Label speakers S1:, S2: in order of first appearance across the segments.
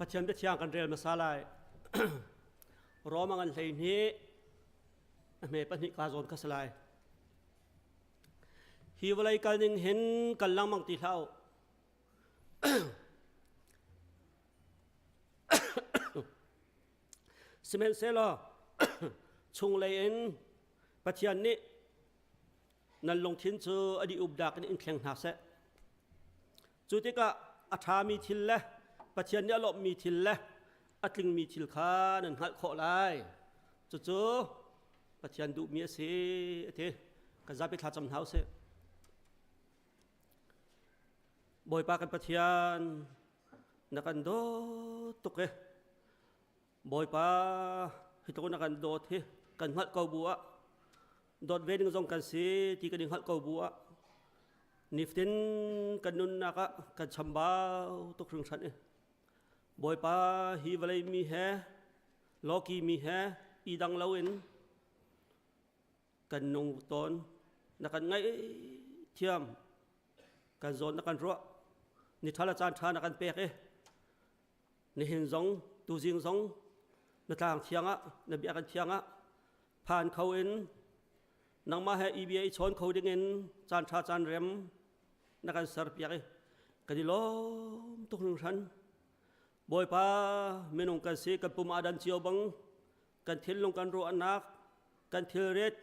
S1: Pathian biathiang kan rel hmasa lai. Rome ngan hlei hnih a hme pahnih ka zawn kha si lai. Hi vawlei kal ning hin kal lengmang ti hlah u. Sihmanhsehlaw chunglei in Pathian nih nan lungthin cu a dih updak in in thleng hna seh. Cu tikah a ṭhami thil le Pathian nih a lawmhmi thil le a tlingmi thil kha nan hngalh khawh lai. Cucu Pathian duhmi a si a ti. Kan zapi thlacam hna usih. Bawipa kan Pathian, na kan dawt tuk e. Bawipa, hi tluk na kan dawt hi kan hngalh ko bu ah dawt ve ding zong kan si ti kan i hngalh ko bu ah niftin kan nunnak ah kan chambau tuk hringhran i Bawipa hi vawlei mi he lawki mi he i dang loin kan nung tawn na kan ngaih thiam kan zawn na kan ruah ni ṭha le caan ṭha na kan pek i nihin zong tuzing zong na tlang thiang ah na bia kan thiang ah phan kho in nangmah he i bia i chawn kho ding in caan ṭha caan rem na kan ser piak i kan i lawm tuk hringhran Bawipa minung kan si kan pum adan cio bang kan thinlung kan ruahnak kan thilrit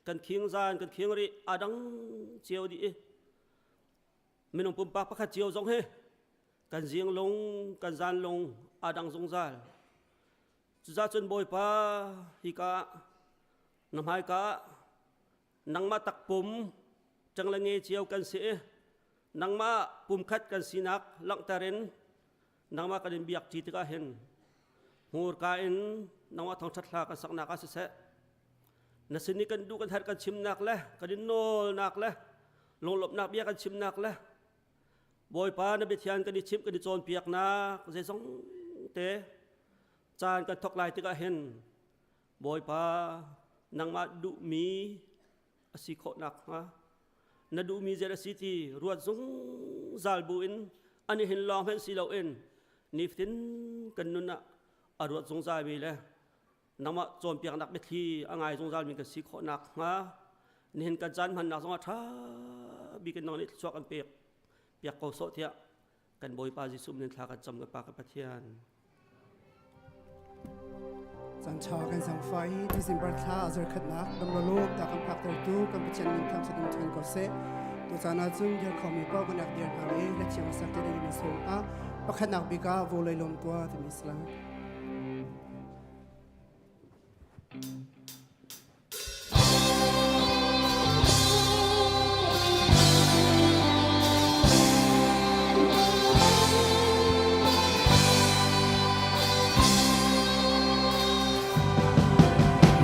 S1: kan khingzan kan khingri adang cio dih i minung pumpak pakhat cio zong hi kan zinglung kan zanlung adang zungzal cucah cun Bawipa hika na hmaika nangmah takpum ṭang le nge cio kan si i nangmah pumkhat kan sinak langhter in nangmah kan in biak ṭi tikah hin hmurka in nangmah thangṭhat hla kan saknak ah siseh na sin i kan duh kan herh kan chimnak le kan in nawlnak le lunglawmhnak bia kan chimnak le Bawipa na biathian kan i chimh kan i cawnpiaknak zeizong te caan kan thawk lai tikah hin Bawipa nangmah duhmi a si khawh nakhnga na duhmi zei a si ti ruat zungzal buin an i hin lawng hmanh si loin nifatin kan nun ah a ruat zungzalmi le nangmah cawnpiaknak biathli a ngai zungzalmi kan si khawh nakhnga nihin kan caan hmannak zongah ṭha bik in nang nih thluachuah kan pek piak ko sawh tiah kan Bawipa Jesuh min thla kan cam kan Pa kan Pathian.
S2: Caan ṭha kan zangfah i December thla a zarkhatnak damralawm ta kan phaktertu kan Pathian min thang sadung ṭhan ko seh. Tu caan ah cun dir khomi paoh kan rak dir hna le la thiang sak te ding in sawm ah pakhatnak bik ah vawlei lawm tua timi slang.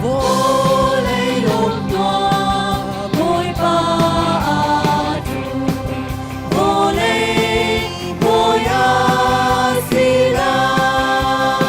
S3: Vawlei lawm tuah, Bawipa aa ṭum. Vawlei bawi a si lai.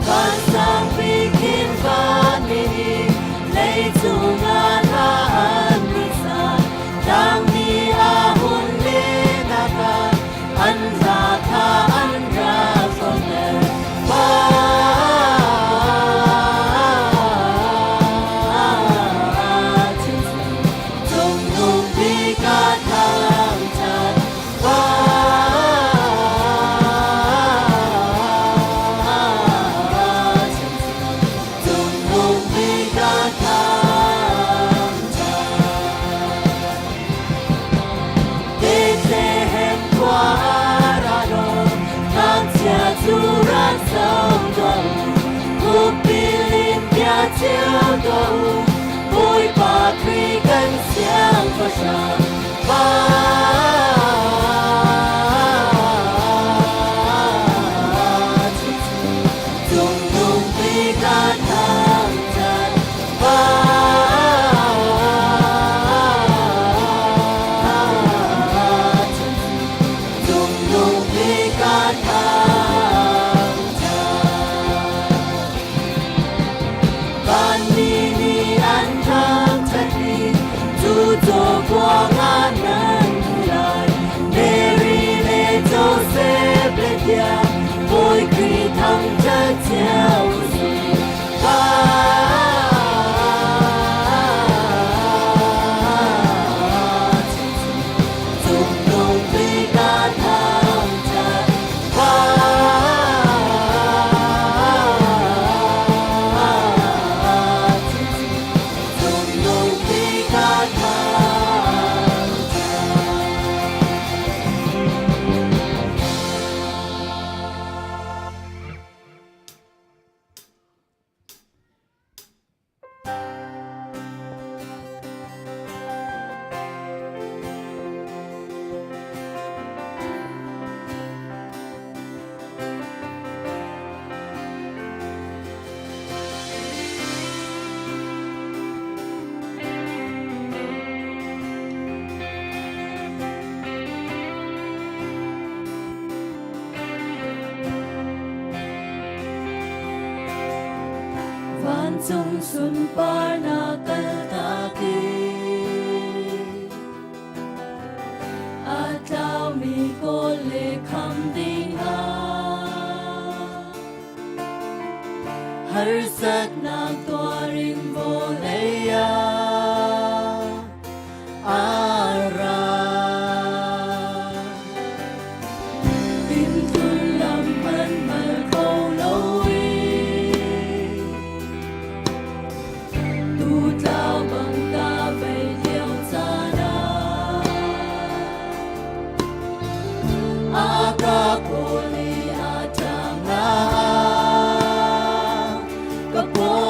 S3: Vansang bik in vanmi nih leicung ah hla an run sa. Tlangmi a hun lehnak ah an hla kha an rak hlawhter. Cungnung bik ah thangṭhat. Cungnung bik ah thangṭhat. Bethlehem khua ra law, ngakchia cu rak zoh tuah u. Khukbil in bia cio tuah u, Bawipa Khrih kan siangpahrang. Pa Cungnung bik ah thangṭhat. Pa Cungnung bik ah thangṭhat. Vanmi nih an thangṭhat i cu cawkuang ah nan hmuh lai. Mary le Josef le tiang Bawi Khrih thangṭhat cio u sih. Pa Cungnung bik ah thangṭhat. Pa Cungnung bik ah thangṭhat. Vancung sunparnak kaltak in a tlaumi kawl le kham dingah harsatnak tuarin vawlei ah a ra. Inntlun lam hmanh hngal kho loin Tutlau bang ka vei lio caan ah a ka kawl i a ṭang ah ka paw.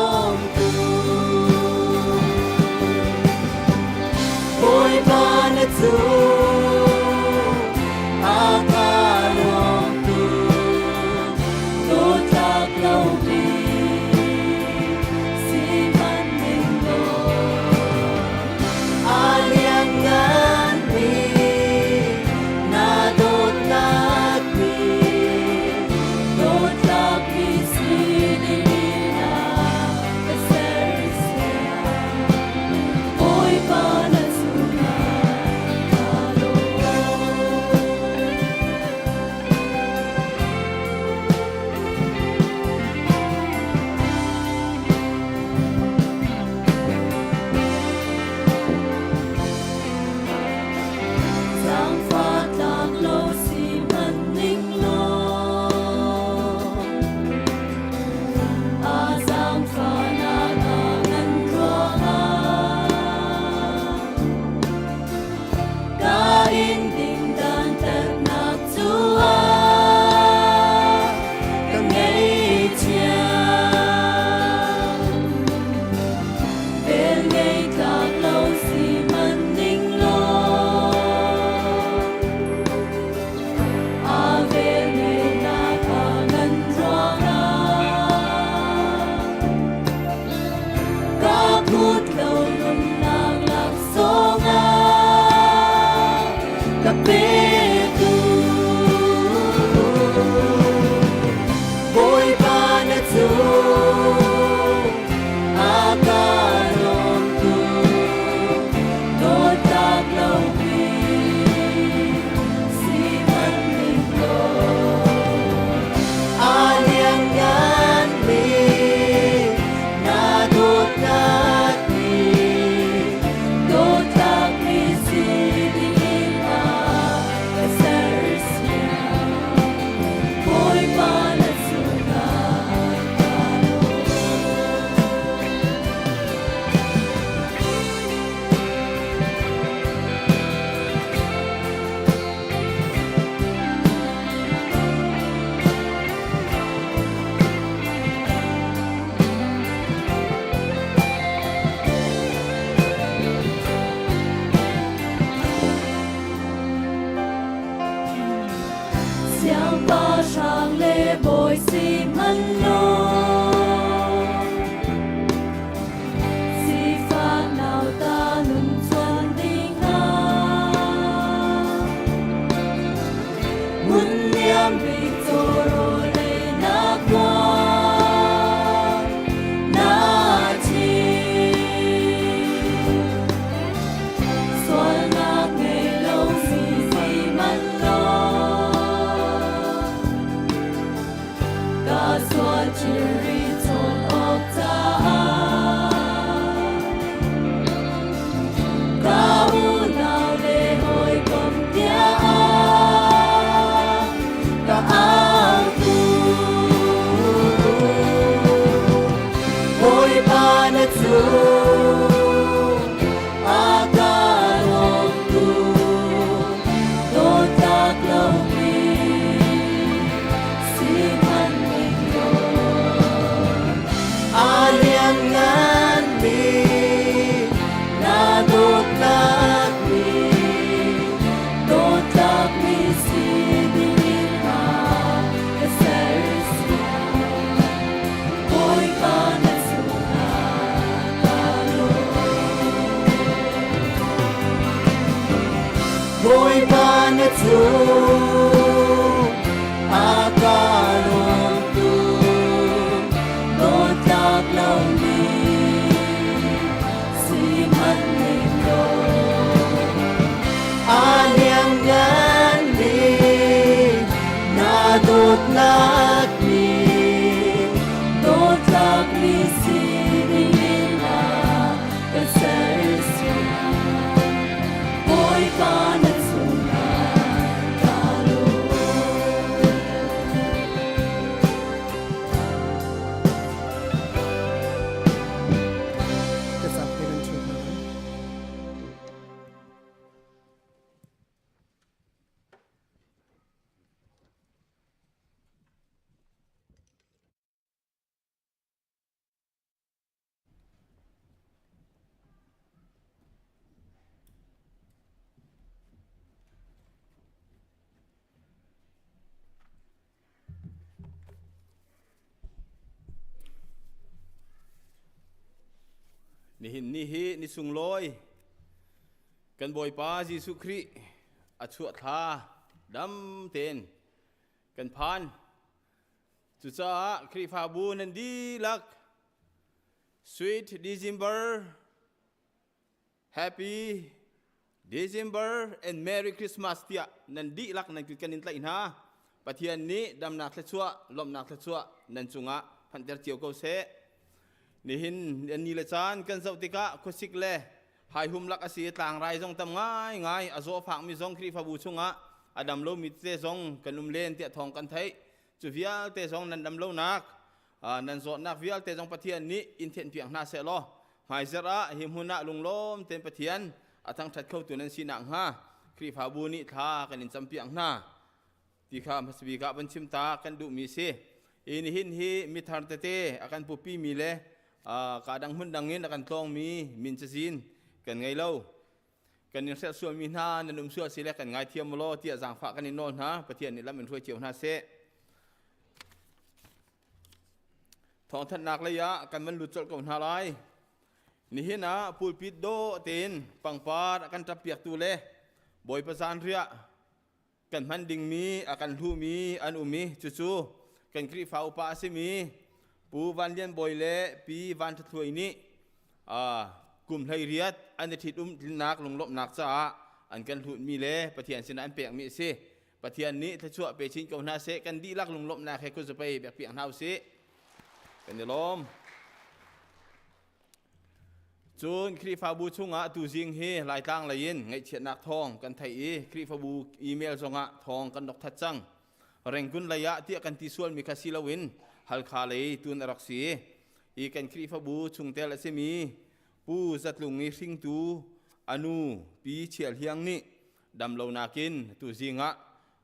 S3: Siangpahrang le bawi si hmanh law, sifak nauta nun chuan dingah, hmun niam bik cawrawl einak khua na thim. Sualnak ngei lo si sihmanh law, ka sual thilri cawn awk caah ka unau le hawikom tiah ka au. Bawipa na cu a ka lawmtu dawtlak lomi sihmanhning law a liannganmi na dawtnak nih dawtlakmi si dingin a ka sersiam. Bawipa na cungah kaa lawm. Bawipa na cung a ka lawmtu dawtlak lomi sihmanhning law a liannganmi na dawtnak nih dawtlakmi si dingin a ka sersiam. Bawipa na cungah kaa lawm.
S2: Ka te kan ṭhu hna lai.
S4: Nihin ni hi ni sunglawi kan Bawipa Jesuh Khrih a chuah thla dam tein kan phan. Cucaah Khrihfabu nan dihlak Sweet December, Happy December and Merry Christmas tiah nan dihlak nan kut kan in tlaih hna. Pathian nih damnak thluachuah, lawmhnak thluachuah nan cungah phanhter cio ko seh. Nihin ni le caan kan zoh tikah khuasik le haihum lak a si i tlangrai zong tam ngaingai a zaw fakmi zong Khrihfabu chungah a dam lomi tete zong kan um len tiah thawng kan theih. Cu vialte zong nan dam lonak, nan zawtnak vialte zong Pathian nih in thenhpiak hna seh law hmaizarh ah hi hmun ah lunglawm tein Pathian a thangṭhat khotu nan si nakhnga Khrihfabu nih thla kan in campiak hna ti kha hmasabik ah van chim ta kan duhmi si. I nihin hi mithar tete a kan pupimi le ka dang hmun dang in a kan tlawngmi min cazin kan ngei lo. Kan in hrelh sualmi hna nan um sual si le kan ngaithiam law tiah zaangfah kan in nawl hna. Pathian nih lam in hruai cio hna seh. Thawngthanhnak lei ah kan van lut colh ko hna lai. Nihin ah pulpit dawh tein pangpar a kan ṭappiaktu le Bawipa zanriah kan hman dingmi a kan hluhmi an um i cucu kan Khrihfa upa a simi Pu Van Lian Bawi le Pi Van Ṭha Thluai nih kum 18 an i ṭhit-um tlinnak lunglawmhnak caah an kan hlutmi le Pathian sinah an pekmi a si. Pathian nih thluachuah pe chin ko hna seh. Kan dihlak lunglawmhnak he kuzapei biakpiak hna usih. Kan i lawm. Cun Khrihfabu chungah tuzing hi Laitlang lei in ngaihchiatnak thawng kan theih i Khrihfabu email zongah thawng kan rak that cang. Rengkun lei ah tiah kan ti sualmi kha si loin Halkha lei tun a rak si. I kan Khrihfabu chungtel a simi Pu Zatlung i hringtu anu Pi Chial Hiang nih damlonak in tuzing ah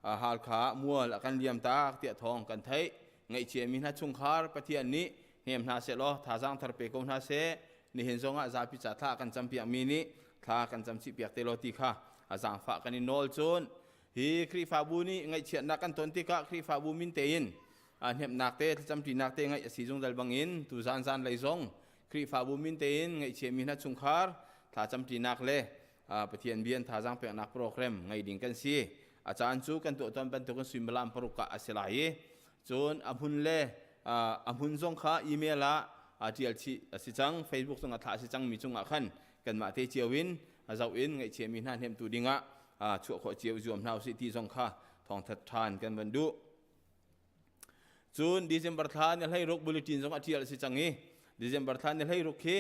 S4: Halkha mual a kan liam tak tiah thawng kan theih. Ngaihchiami hna chungkhar Pathian nih hnem hna seh law thazaang thar pe ko hna seh. Nihin zongah zapi ca thla kan campiakmi nih thla kan cam chih piak te law ti kha a zaangfah kan in nawl cun. Hi Khrihfabu nih ngaihchiatnak kan ton tikah Khrihfabu min tein hnemhnak te thlacamṭinak te ngaih a si zungzal bangin tuzan zan lei zong Khrihfabu min tein ngaihchiami hna chungkhar thlacamṭinak le Pathian bia thazaang peknak program ngei ding kan si. A caan cu kan tuah tawn bantukin suimilam paruk ah a si lai i cun a hmun le a hmun zong kha email ah ṭial chih a si cang, Facebook zong ah thlah a si cangmi cungah khan kanmah te cio in zoh in ngaihchiami hna hnemtu dingah chuah khawh cio zuam hna usih ti zong kha thawngthat ṭhan kan van duh. Cun December thla ni 16 bulletin zong a ṭial a si cang i December thla ni 16 khi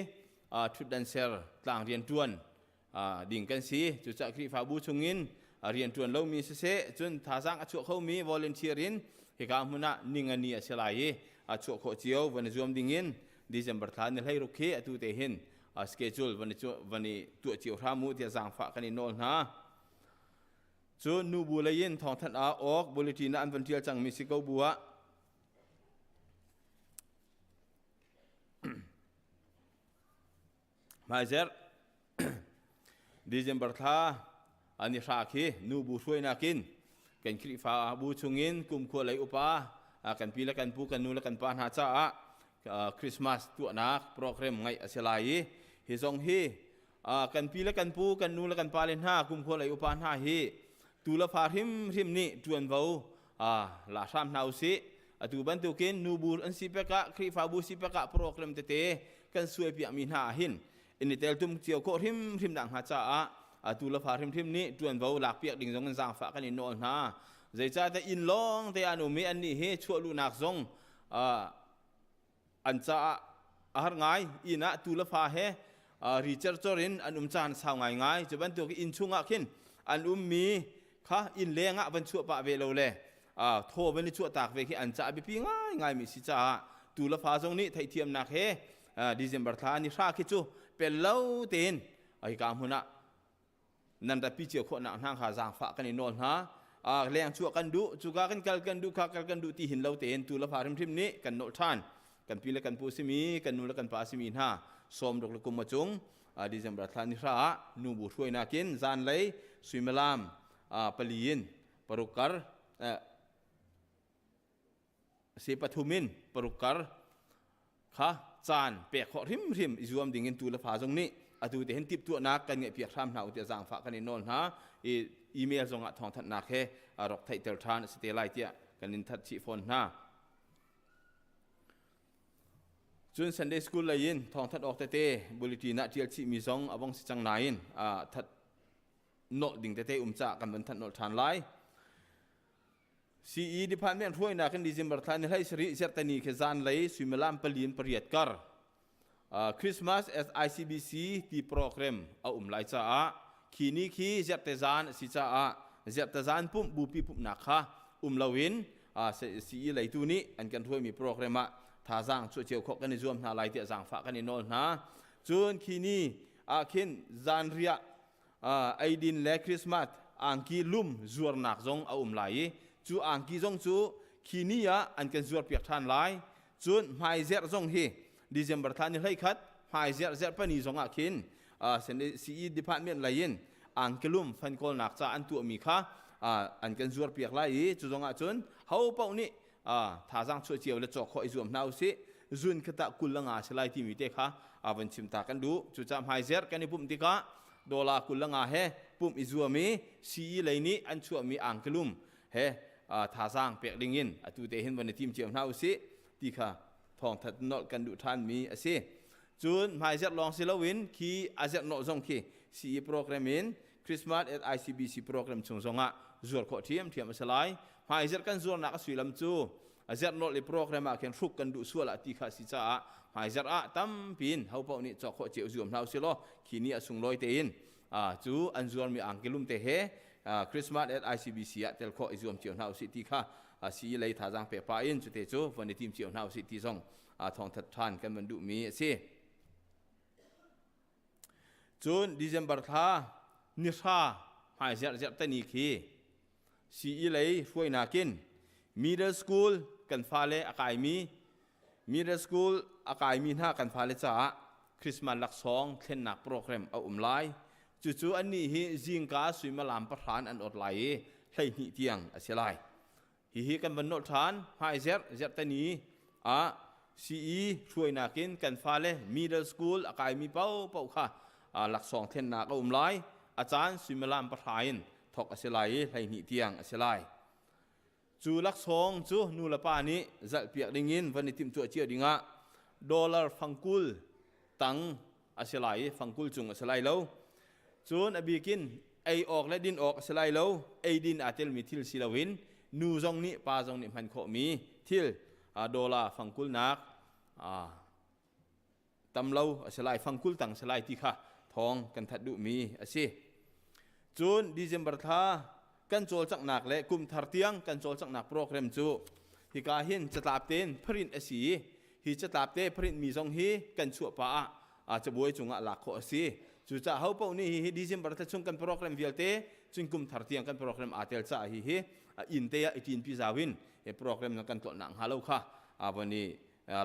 S4: ṭhutdan ser tlang rian ṭuan ding kan si. Cucaah Khrihfabu chungin rian ṭuan lomi siseh, cun thazaang a chuah khomi volunteer in hika hmun ah ningani a si lai i a chuah khawh cio van i zuam dingin December thla ni 16 khi atu te hin schedule van i tuah cio hram u tiah zaangfah kan i nawl hna. Cun nubu lei in thawngthanh ah awk bulletin ah an van ṭial cangmi si ko bu ah hmaizerh December thla ani hra khi nubu hruainak in kan Khrihfabu chungin kumkhua lei upa kan pi le kan pu kan nu le kan pa hna caah Christmas tuahnak program ngaih a si lai i hi zong hi kan pi le kan pu kan nu le kan pa le hna kumkhua lei upa hna hi tu le fa hrimhrim nih ṭuanvo la hram hna usih. Atu bantukin nubu an si pekah Khrihfabu si pekah program tete kan suai piakmi hna ah hin in i teltum cio khawh hrimhrim nak hnga caah atu le fa hrimhrim nih ṭuanvo lak piak ding zong in zaangfah kan i nawl hna. Zeicahtiah inn lawng te an um i annih hi chuah luhnak zong an caah a har ngai. Inn ah tu le fa he ri cercor in an um caan sau ngaingai. Cu bantuk inn chungah khin an ummi kha inn leng ah van chuah pah ve lo le thaw van i chuah tak ve khi an caah biapi ngaingai mi si caah tu le fa zong nih theihthiamnak he December thla ni hra khi cu pel lo tein hika hmun ah nan ratpi cio khawhnak hna kha zaangfah kan i nawl hna. Leng chuah kan duh, cuka kan kal kan duh, kha kal kan duh ti hin lo tein tu le fa hrimhrim nih kan nolh ṭhan. Kan pi le kan pu simi, kan nu le kan pa simi hna sawm ruk le kum a cung December thla ni hra ah nubu hruainak in zanlei suimilam pali in paruk kar se pathum in paruk kar kha caan pek khawh hrimhrim i zuam ding in tu le fa zong nih atu te hin tiptuahnak kan ngeih piak hram hna u tiah zaangfah kan i nawl hna i email zong ah thawngthanhnak he rak theihter ṭhan a si te lai tiah kan in that chih fawn hna. Cun Sunday School lei in thawngthanh awk tete bulletin ah ṭial chihmi zong a vong si cang nain that nolh ding tete um caah kan van thanh nolh ṭhan lai. CE department hruainak in December thla ni 17 zarhteni khi zanlei suimilam pali in pariat kar Christmas as ICBC ti program a um lai caah khi ni khi zerte zan a si caah zerte zan pumh bupi pumhnak kha um loin CE leitu nih an kan hruaimi program ah thazaang chuah cio khawh kan i zuam hna lai tiah zaangfah kan i nawl hna. Cun khi ni ah khin zanriah eidin le Christmas angki lum zuarnak zong a um lai i cu angki zong cu khi ni ah an kan zuarpiak ṭhan lai. Cun hmaizerh zong hi December thla ni 11 hmaizerh zerhpani zong ah khin CE department lei in angki lum fan kawlnak ca an tuahmi kha an kan zuarpiak lai i cu zong ah cun ho paoh nih thazaang chuah cio le cawk khawh i zuam hna usih. Zun kha tah 20 le nga si lai timi te kha van chim ta kan duh. Cucaah hmaizerh kan i pumh tikah dola 25 he pumh i zuam i CE lei nih an chuahmi angkilum he thazaang pek ding in atu te hin van i tim cio hna usih ti kha thawngthat nolh kan duh ṭhanmi a si. Cun hmaizerh lawng si loin khi a zerh nawh zong khi CE program in Christmas at ICBC program chung zongah zuar khawh ṭhiamṭhiam a si lai. Hmaizerh kan zuarnak a sullam cu a zerh nolh i program ah khin hruk kan duh sual ah ti kha a si caah hmaizerh ah tampiin ho paoh nih cawk khawh cio zuam hna usih law khi ni a sunglawi tein cu an zuarmi angkilum te he Christmas at ICBC ah tel khawh i zuam cio hna usih ti kha CE lei thazaang pek pah in cute cu von i tim cio hna usih ti zong thawngthat ṭhan kan van duhmi a si. Cun December thla ni hra hmai zerh tani khi CE lei hruainak in middle school kan fale a kaimi middle school a kaimi hna kan fale caah Christmas laksawng thlennak program a um lai. Cucu annih hi zingka suimilam pahra an ot lai i 12 tiang a si lai. Hihi kan van nolh ṭhan. Hmaizerh zarhteni ah CE hruainak in kan fale middle school a kaimi paohpaoh kha laksawng thlennak a um lai. A caan suimilam pahra in thawk a si lai i 12 tiang a si lai. Cu laksawng cu nu le pa nih zalhpiak dingin van i timhtuah cio dingah dollar fangkul tang a si lai i fangkul cung a si lai lo. Cun a bikin ei awk le din awk a si lai lo. Eidin aa telmi thil si loin nu zong nih pa zong nih hman khawhmi thil dollar fangkulnak tam lo a si lai, fangkul tang si lai ti kha thawng kan that duhmi a si. Cun December thla kan cawlcanghnak le kum thar tiang kan cawlcanghnak program cu hika hin catlap tein print a si i hi catlap te print mi zong hi kan chuah pah ah cabuai cungah lak khawh a si. Cucaah ho paoh nih hi December thla chung kan program vialte cun kum thar tiang kan program aa tel caah hi hi inn te ah i ṭinpi zau in hi program kan tlolh nak hnga lo kha von i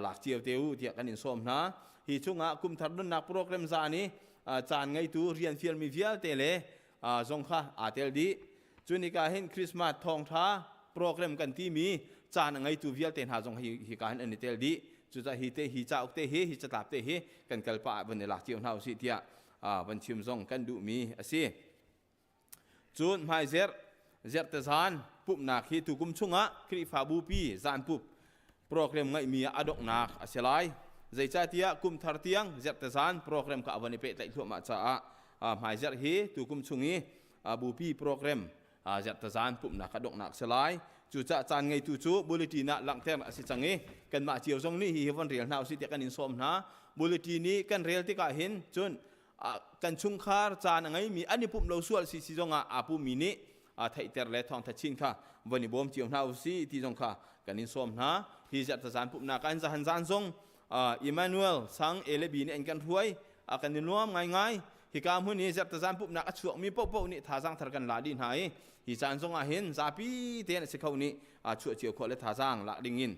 S4: lak cio te u tiah kan in sawm hna. Hi chungah kum thar nunnak program zan i caan ngeitu rian fialmi vialte le zong kha aa tel dih. Cun hika hin Christmas thawngṭha program kan timi caan a ngeitu vialte hna zong hi hika hin an i tel dih. Cucaah hi te hi cauk te hi hi catlap te hi kan kal pah ah van i lak cio hna usih tiah van chim zong kan duhmi a si. Cun hmaizerh zerhte zan pumhnak hi tukum chungah Khrihfabu pi zan pup program ngeihmi ah a donghnak a si lai. Zeicahtiah kum thar tiang zerhte zan program kha a van i pehtlaih thluahmah caah hmaizerh hi tukum chung i bupi program zerhte zan pumhnak a donghnak a si lai. Cucaah caan ngeitu cu bulletin ah langhter a si cang i kanmah cio zong nih hihi von rel hna usih tiah kan in sawm hna. Bulletin nih kan rel tikah hin cun kan chungkhar caan a ngeimi an i pumh lo sual si si zongah aa pummi nih theihter le thawngtha chin kha von i bawm cio hna usih ti zong kha kan in sawm hna. Hi zarh pumhnak ah zahan zan zong Emmanuel sang A le B nih an kan hruai, a kan i nuam ngaingai. Hika hmun i zarh pumhnak a chuakmi paohpaoh nih thazaang thar kan la dih hna i hi caan zong ah hin zapi tein a si kho nih chuah cio khawh le thazaang lak ding in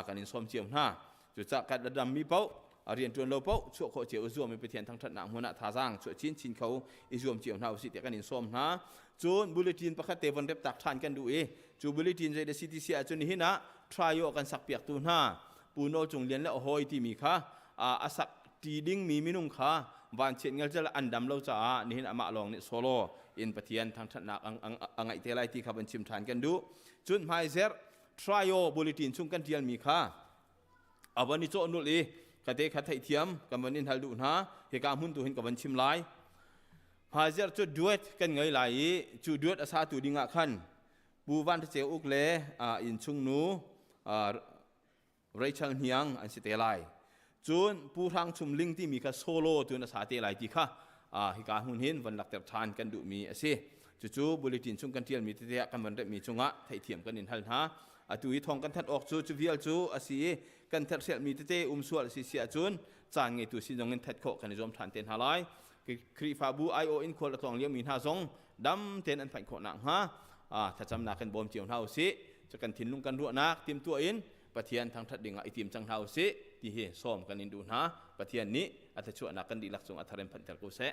S4: kan in sawm cio hna. Cucaah kan a dammi paoh, rianṭuan lo paoh chuah khawh cio i zuam i Pathian thangṭhatnak hmun ah thazaang chuah chinchin kho i zuam cio hna usih tiah kan in sawm hna. Cun bulletin pakhat te von reptak ṭhan kan duh i cu bulletin zei da si ti si ahcun nihin ah trio kan sakpiaktu hna Pu Nawl Cung Lian le a hawi timi kha a sak ṭi dingmi minung kha vanchiat ngelcel an dam lo caah nihin amah lawng nih solo in Pathian thangṭhatnak a ngeih te lai ti kha van chim ṭhan kan duh. Cun hmaizerh trio bulletin chung kan ṭialmi kha a van i cawh nulh i kate kha theihthiam kan van in hal duh hna. Hika hmun tu hin ka van chim lai. Hmaizerh cu duet kan ngei lai i cu duet a satu ding ah khan Pu Van Ceu Uk le innchungnu Rachel Hniang an si te lai. Cun Pu Hrang Chum Ling timi kha solo tun a sa te lai ti kha hika hmun hin van lakter ṭhan kan duhmi a si. Cucu bulletin chung kan ṭialmi tete ah kan van remhmi cungah theihthiam kan in hal hna. Atu i thawng kan thanh awk cu cu vial cu a si i kan therhrialmi tete um sual a si si ahcun caan ngeitu sin zong in that khawh kan i zuam ṭhan te hna lai. Khrihfabu aiawh in khual a tlawng liomi hna zong dam tein an phanh khawh nakhnga thlacamnak kan bawm cio hna usih. Cu kan thinlung kan ruahnak timhtuah in Pathian thangṭhat dingah i tim cang hna usih ti hi sawm kan in duh hna. Pathian nih a thluachuahnak kan dihlak cung a thar in phanhter ko seh.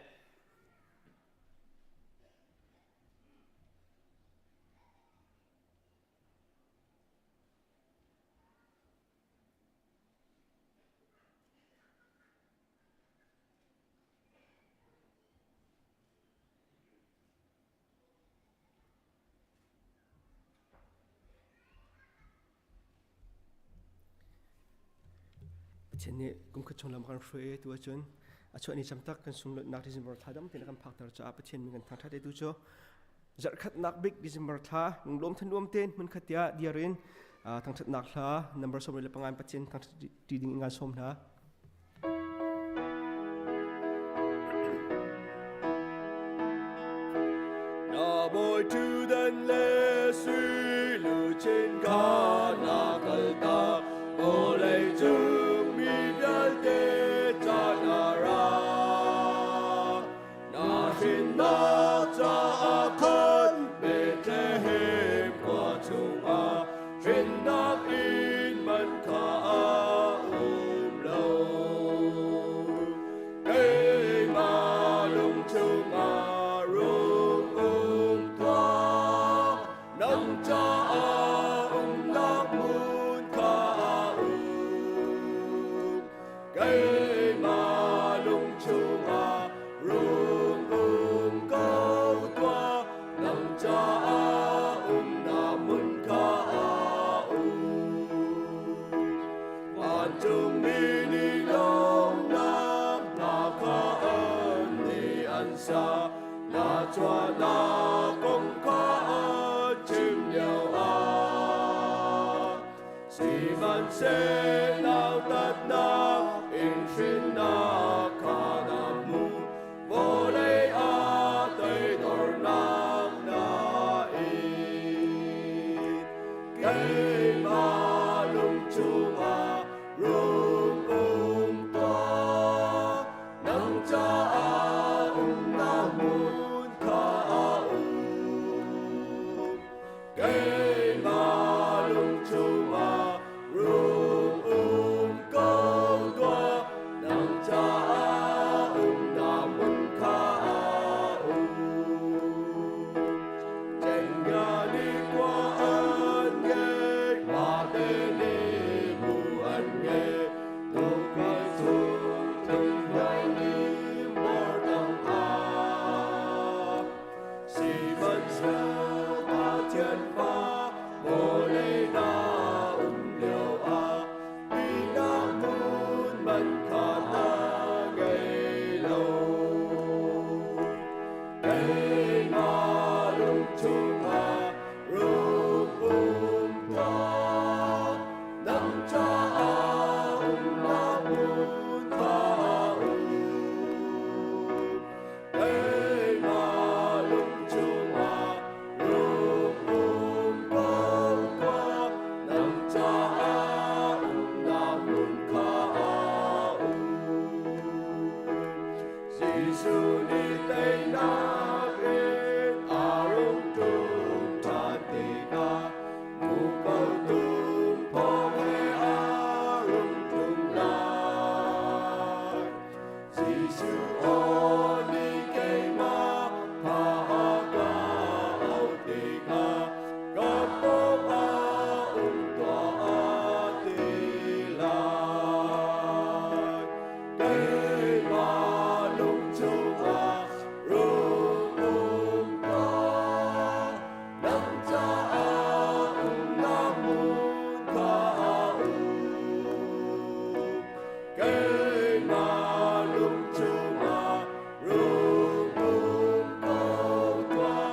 S5: Pathian nih kum khat chung lam kan hruai tu ahcun a chuah ni cam tak kan sunglawihnak December thla dam tein kan phakter caah Pathian min kan thangṭhat tu cu zarhkhatnak bik December thla lunglawm thanuam tein hmun khat tiah diar in thangṭhatnak hla number 25 Pathian thangṭhat ti ding in ngan sawm hna.
S6: Na bawi ṭhutdan le sui luchin kha na kaltak, vawlei cung mi vialte ca na ra. Na hrinnak caah khan Bethlehem khua chungah hrinnak inn man kha a um lo. Keimah lung chungah rung um tuah. Sihmanhseh nautatnak in hrinnak kha na hmuh, vawlei ah toidornak na in. Keimah lung chungah rung um tuah, nang caah umnak hmun kha a um. Keimah lung chungah rung um ko tuah, nang caah umnak hmun kha a um. Cenghngia nih khua an ngei, vate nih bu an ngei, tuukhal chung tlung nih bor tangah. Sihmanhsehlaw Pathian fa vawlei na um lioah ihnak hmun man kha na ngei lo. Keimah lung chungah rung um tuah, nang caah umnak hmun kha um. Keimah lung chungah rung um ko tuah, nang caah umnak hmun kha a um. Jesuh nih teinak in a rung ṭum ṭhan tikah muko tum thawng he a rung ṭum lai. Jesuh aw nih keimah kha a ka auh tikah ka pawngah um tuah a ti lai. Keimah lung chungah rung um tuah, nang caah umnak hmun kha a um. Keimah lung chungah rung um ko tuah,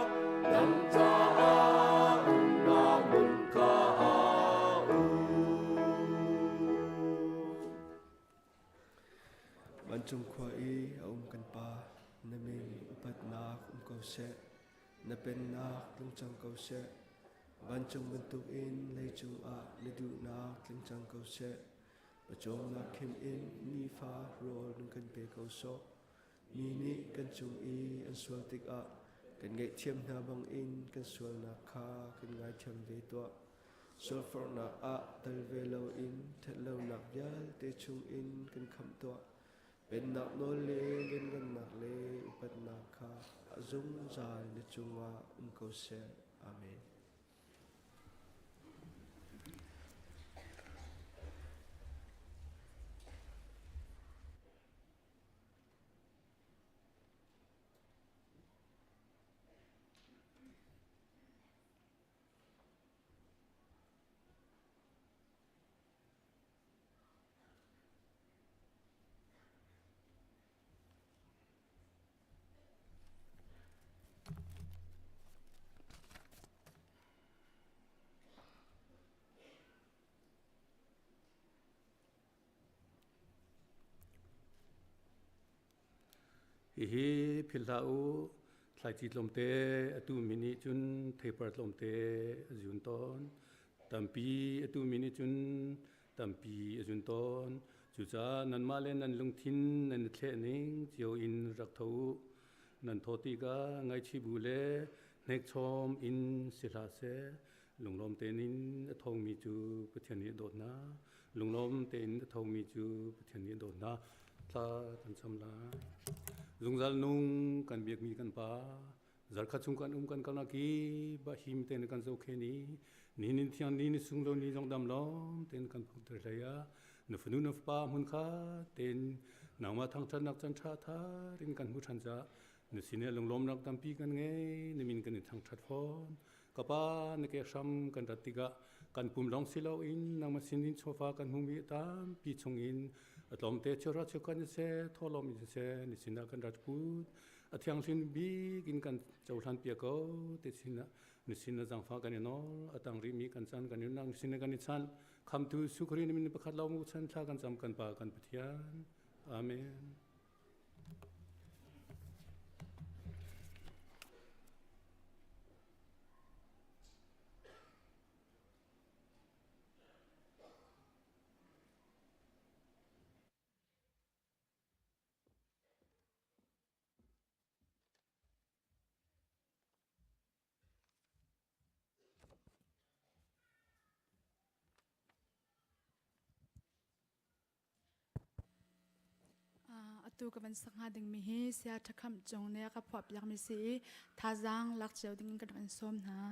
S6: nang caah umnak hmun kha a um.
S5: Vancung khua i a um kan Pa, na min upatnak um ko seh. Na pennak tlung cang ko seh. Vancung bantukin leicung ah na duhnak tling cang ko seh. Pawcawmnak khim in nifa rawl nan kan pe ko sawh. Mi nih kan cung i an sual tikah kan ngaihthiam hna bangin kan sualnak kha kan ngaithiam ve tuah. Sualforhnak ah tel ve loin ṭhatlonak vialte chungin kan khamh tuah. Pennak nawl le lianngannak le upatnak kha a zungzal na cungah um ko seh. Amen.
S7: Hihi philh hlah u, thlaici tlawmte a tuhmi nih cun theipar tlawmte a zun tawn. Tampi a tuhmi nih cun tampi a zun tawn. Cucaah nanmah le nan lungthin nan i thleh ning cio in rak tho u. Nan thawh tikah ngaihchih bu le hnekchawm in si hlah seh. Lunglawm tein a thomi cu Pathian nih a dawt hna. Lunglawm tein a thomi cu Pathian nih a dawt hna. Thla kan cam lai. Zungzal nung kan biakmi kan Pa, zarkhat chung kan um kan kalnak hi bahim tein kan zohkhen i nihin thiang ni ni sung lo ni zong dam lawm tein kan phungter hlei ah na fanu na fapa hmun kha tein nangmah thangṭhatnak can ṭha thar in kan hmu ṭhan ca na sinah lunglawmnak tampi kan ngei na min kan in thangṭhat fawn Ka pa na ke hram kan rat tikah kan pum lawng si loin nangmah sinin chawva kan hmumi tampi chungin a tlawmte cheuhra cheukhat in seh thawhlawm in siseh ni sinah kan rat put a thianghlim bik in kan cohlan piak ko te sinah. Nisin na zangfa kan i nawl atang rimi kan chan kan nunnak nisin kan i chan khamtu Sukri min pakhat lo mu chan thla kan cam kan pa kan Pathian. Amen.
S8: Atu ka van sak hnga dingmi hi sia ṭhakhamh cung nih a ka phuahpiakmi si i thazaang lak cio dingin ka rak in sawm hna.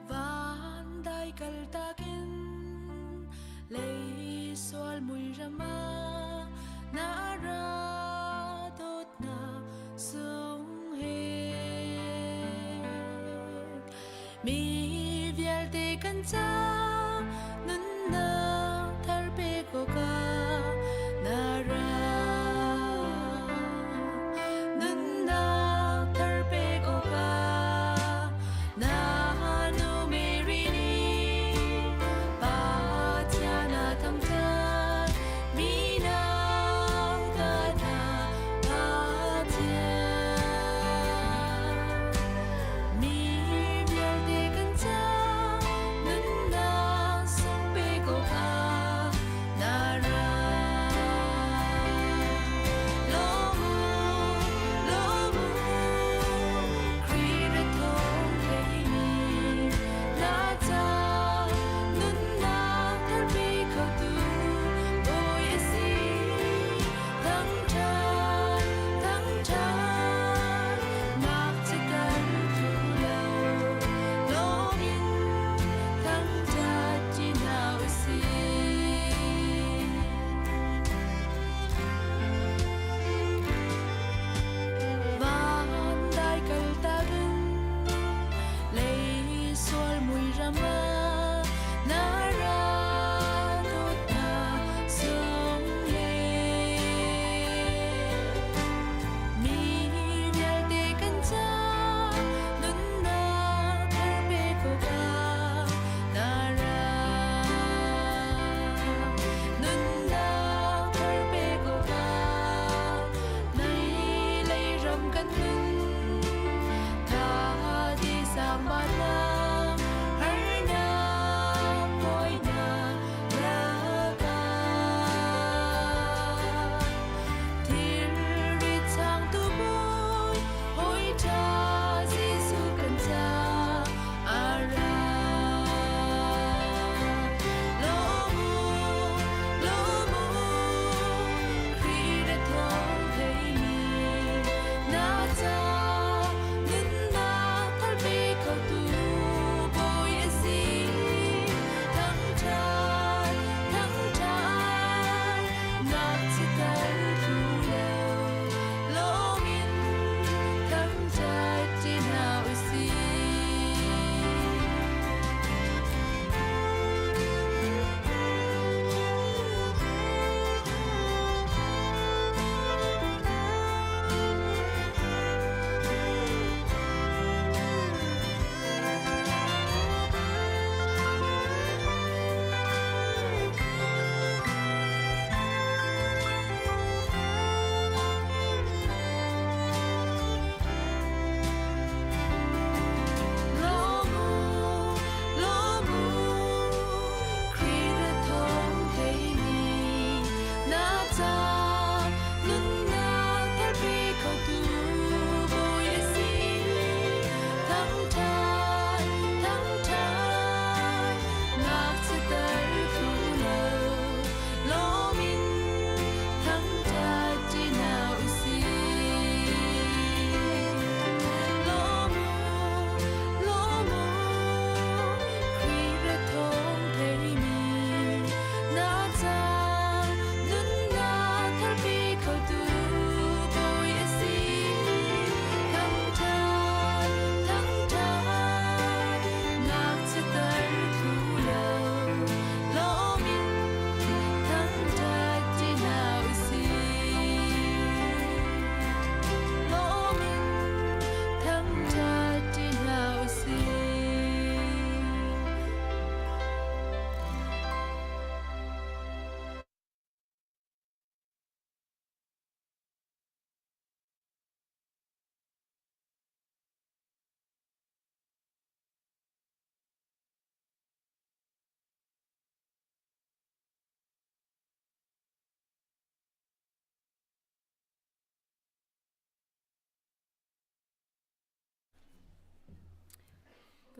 S9: Van dai kal takin lei sual mui rama na ra dawt na sung he mi vialte kan ca nunnak thar pe ko ka na ra nunnak thar pe ko ka na nu Mary nih Pathian a thangṭhat mi nau ta na Pathian Mi vialte kan ca nunnak.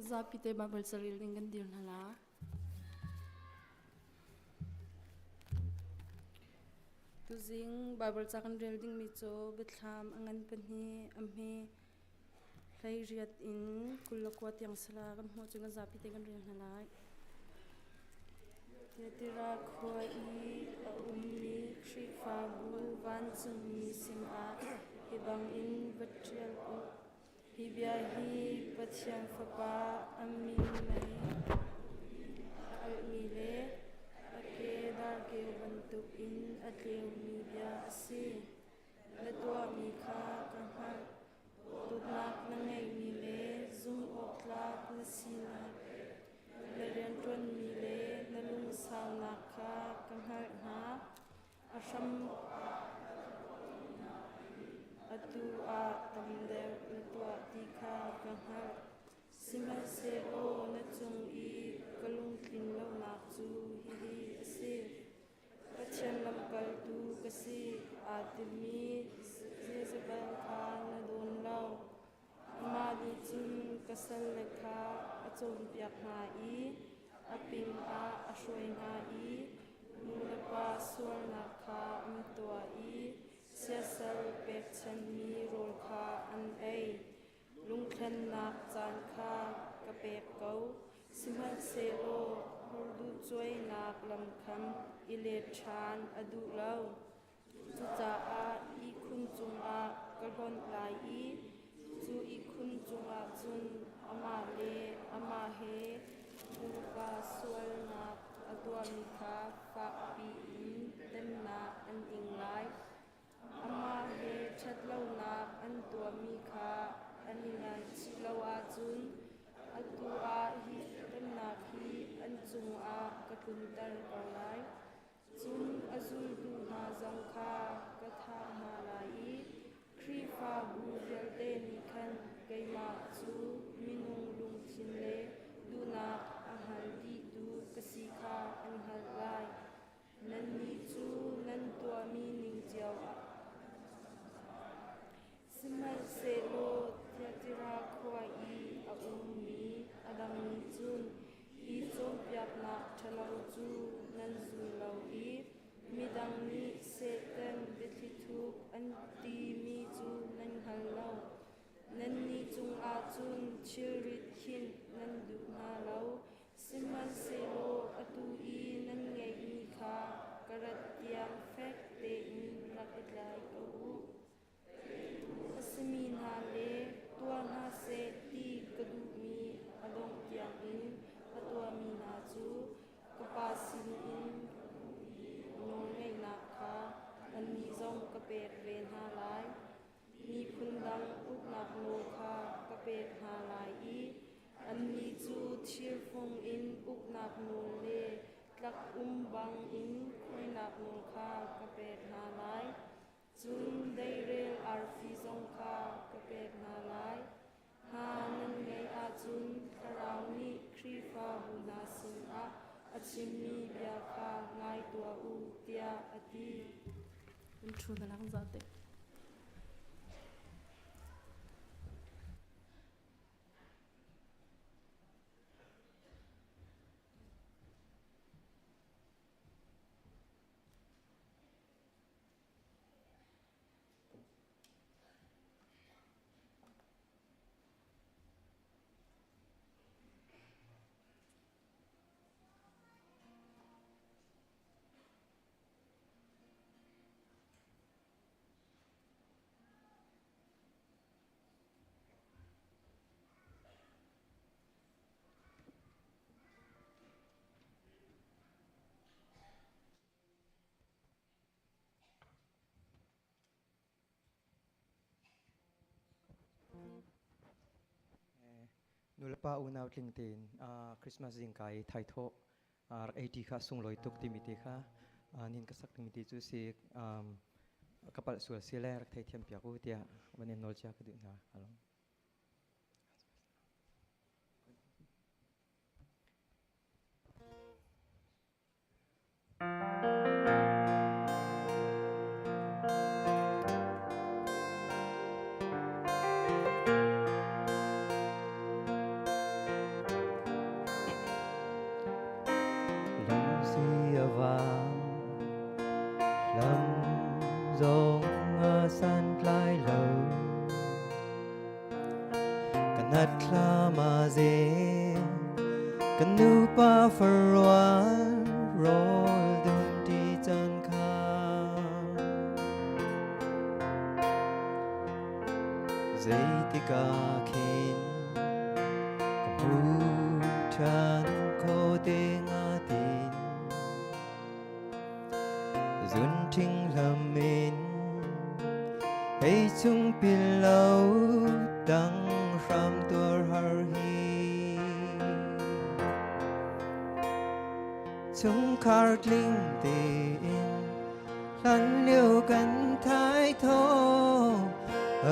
S10: Zapi te Bible carel ding kan dir hna la. Tuzing Bible ca kan rel dingmi cu Biathlam a ngan pahnih a hme 18 in 29 tiang sala kan hmuh cu kan zapi te kan rel hna lai. Tiatira khua i a ummi Khrihfabu vancungmi sinah hi bangin va ṭial u. Hi bia hi Pathian Fapa a min mei a alhmi le a ke darkeu bantukin a tleumi bia a si. Na tuahmi kha ka hngalh. Dawtnak na ngeihmi le zumhawktlak na sinak, na rianṭuanmi le na lungsaunak kha ka hngalh hna. A hram atu ah tam deuh na tuah ti kha ka hngalh. Sihmanhsehlaw na cung i ka lungtlin lonak cu hihi a si. Pathian lamkaltu ka si aa timi Jezebel kha na dawn lo. Amah nih cun ka salle kha a cawnpiak hna i a pingah a hruai hna i nu le pa sualnak kha an tuah i siasal pekchanhmi rawl kha an ei. Lungthlennak caan kha ka pek ko, sihmanhsehlaw horduhcuainak lam khan i let ṭhan a duh lo. Cucaah ihkhun cungah ka hlonh lai i cu ihkhun cungah cun amah le amah he nulepa sualnak a tuahmi kha fakpi in temnak an ing lai. Amah he ṭhatlonak an tuahmi kha an i ngaihchih lo ahcun atu ah hi temnak hi an cungah ka tlunter ko lai. Cun a zultu hna zong kha ka thah hna lai i Khrihfabu vialte nih khan keimah cu minung lungthin le duhnak a hngal dihtu ka si kha an hngalh lai. Nannih cu nan tuahmi ning cio ah Sihmanhsehlaw Thiatira khua i a ummi a dang nih cun hi cawnpiaknak ṭhalo cu nan zul lo i midang nih Satan biathlithup an timi cu nan hngal lo. Nannih cungah cun thilrit khinh nan duh hna lo, sihmanhsehlaw atu i nan ngeihmi kha ka rat tiang fek tein rak i tlai ko u. A simi hna le tuah hna seh ti ka duhmi a dongh tiangin a tuahmi hna cu ka Pa sinin nawlngeihnak kha annih zong ka pek ve hna lai. Miphun dang uknak nawl kha ka pek hna lai i annih cu thirfung in uknak nawl le tlak um bangin khuainak nawl kha ka pek hna lai. Cun deirel arfi zong kha ka pek hna lai. Hna nan ngeih ahcun Thlarau nih Khrihfabu hna sinah a chimmi bia kha ngai tuah u, tiah a ti.
S8: An ṭhu na lang za te.
S11: Nulepa unau tling tein Christmas zingka i thaithawh rak ei ṭi kha sunglawi tuk timi te kha nin ka sak dingmi ti cu si ka palh sual si le rak theithiam piak u tiah van in nawl cia ka duh hna. Along.
S12: Hnathlam a zel Kan nupa farual rawl dum ti caan kha Zeitik ah khin ka hmu ṭhan kho te hnga tin Zun ṭhing hlam in hei chung pil lo dang hram tuar har hi Chungkhar tling tein hlan lio kan thai tho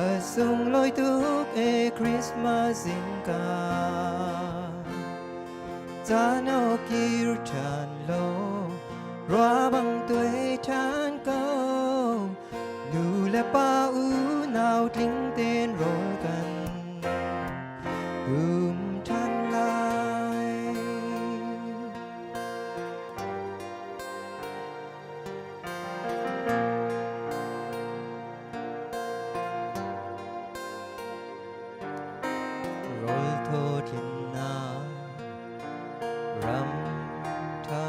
S12: a sunglawi tuk e Christmas zingka Caan o kir ṭhan lo, rua bang tuai ṭhan ko. Nu le pa unau tling ten rawl kan dum ṭhan lai. Rawl thaw tlinnak ram ṭha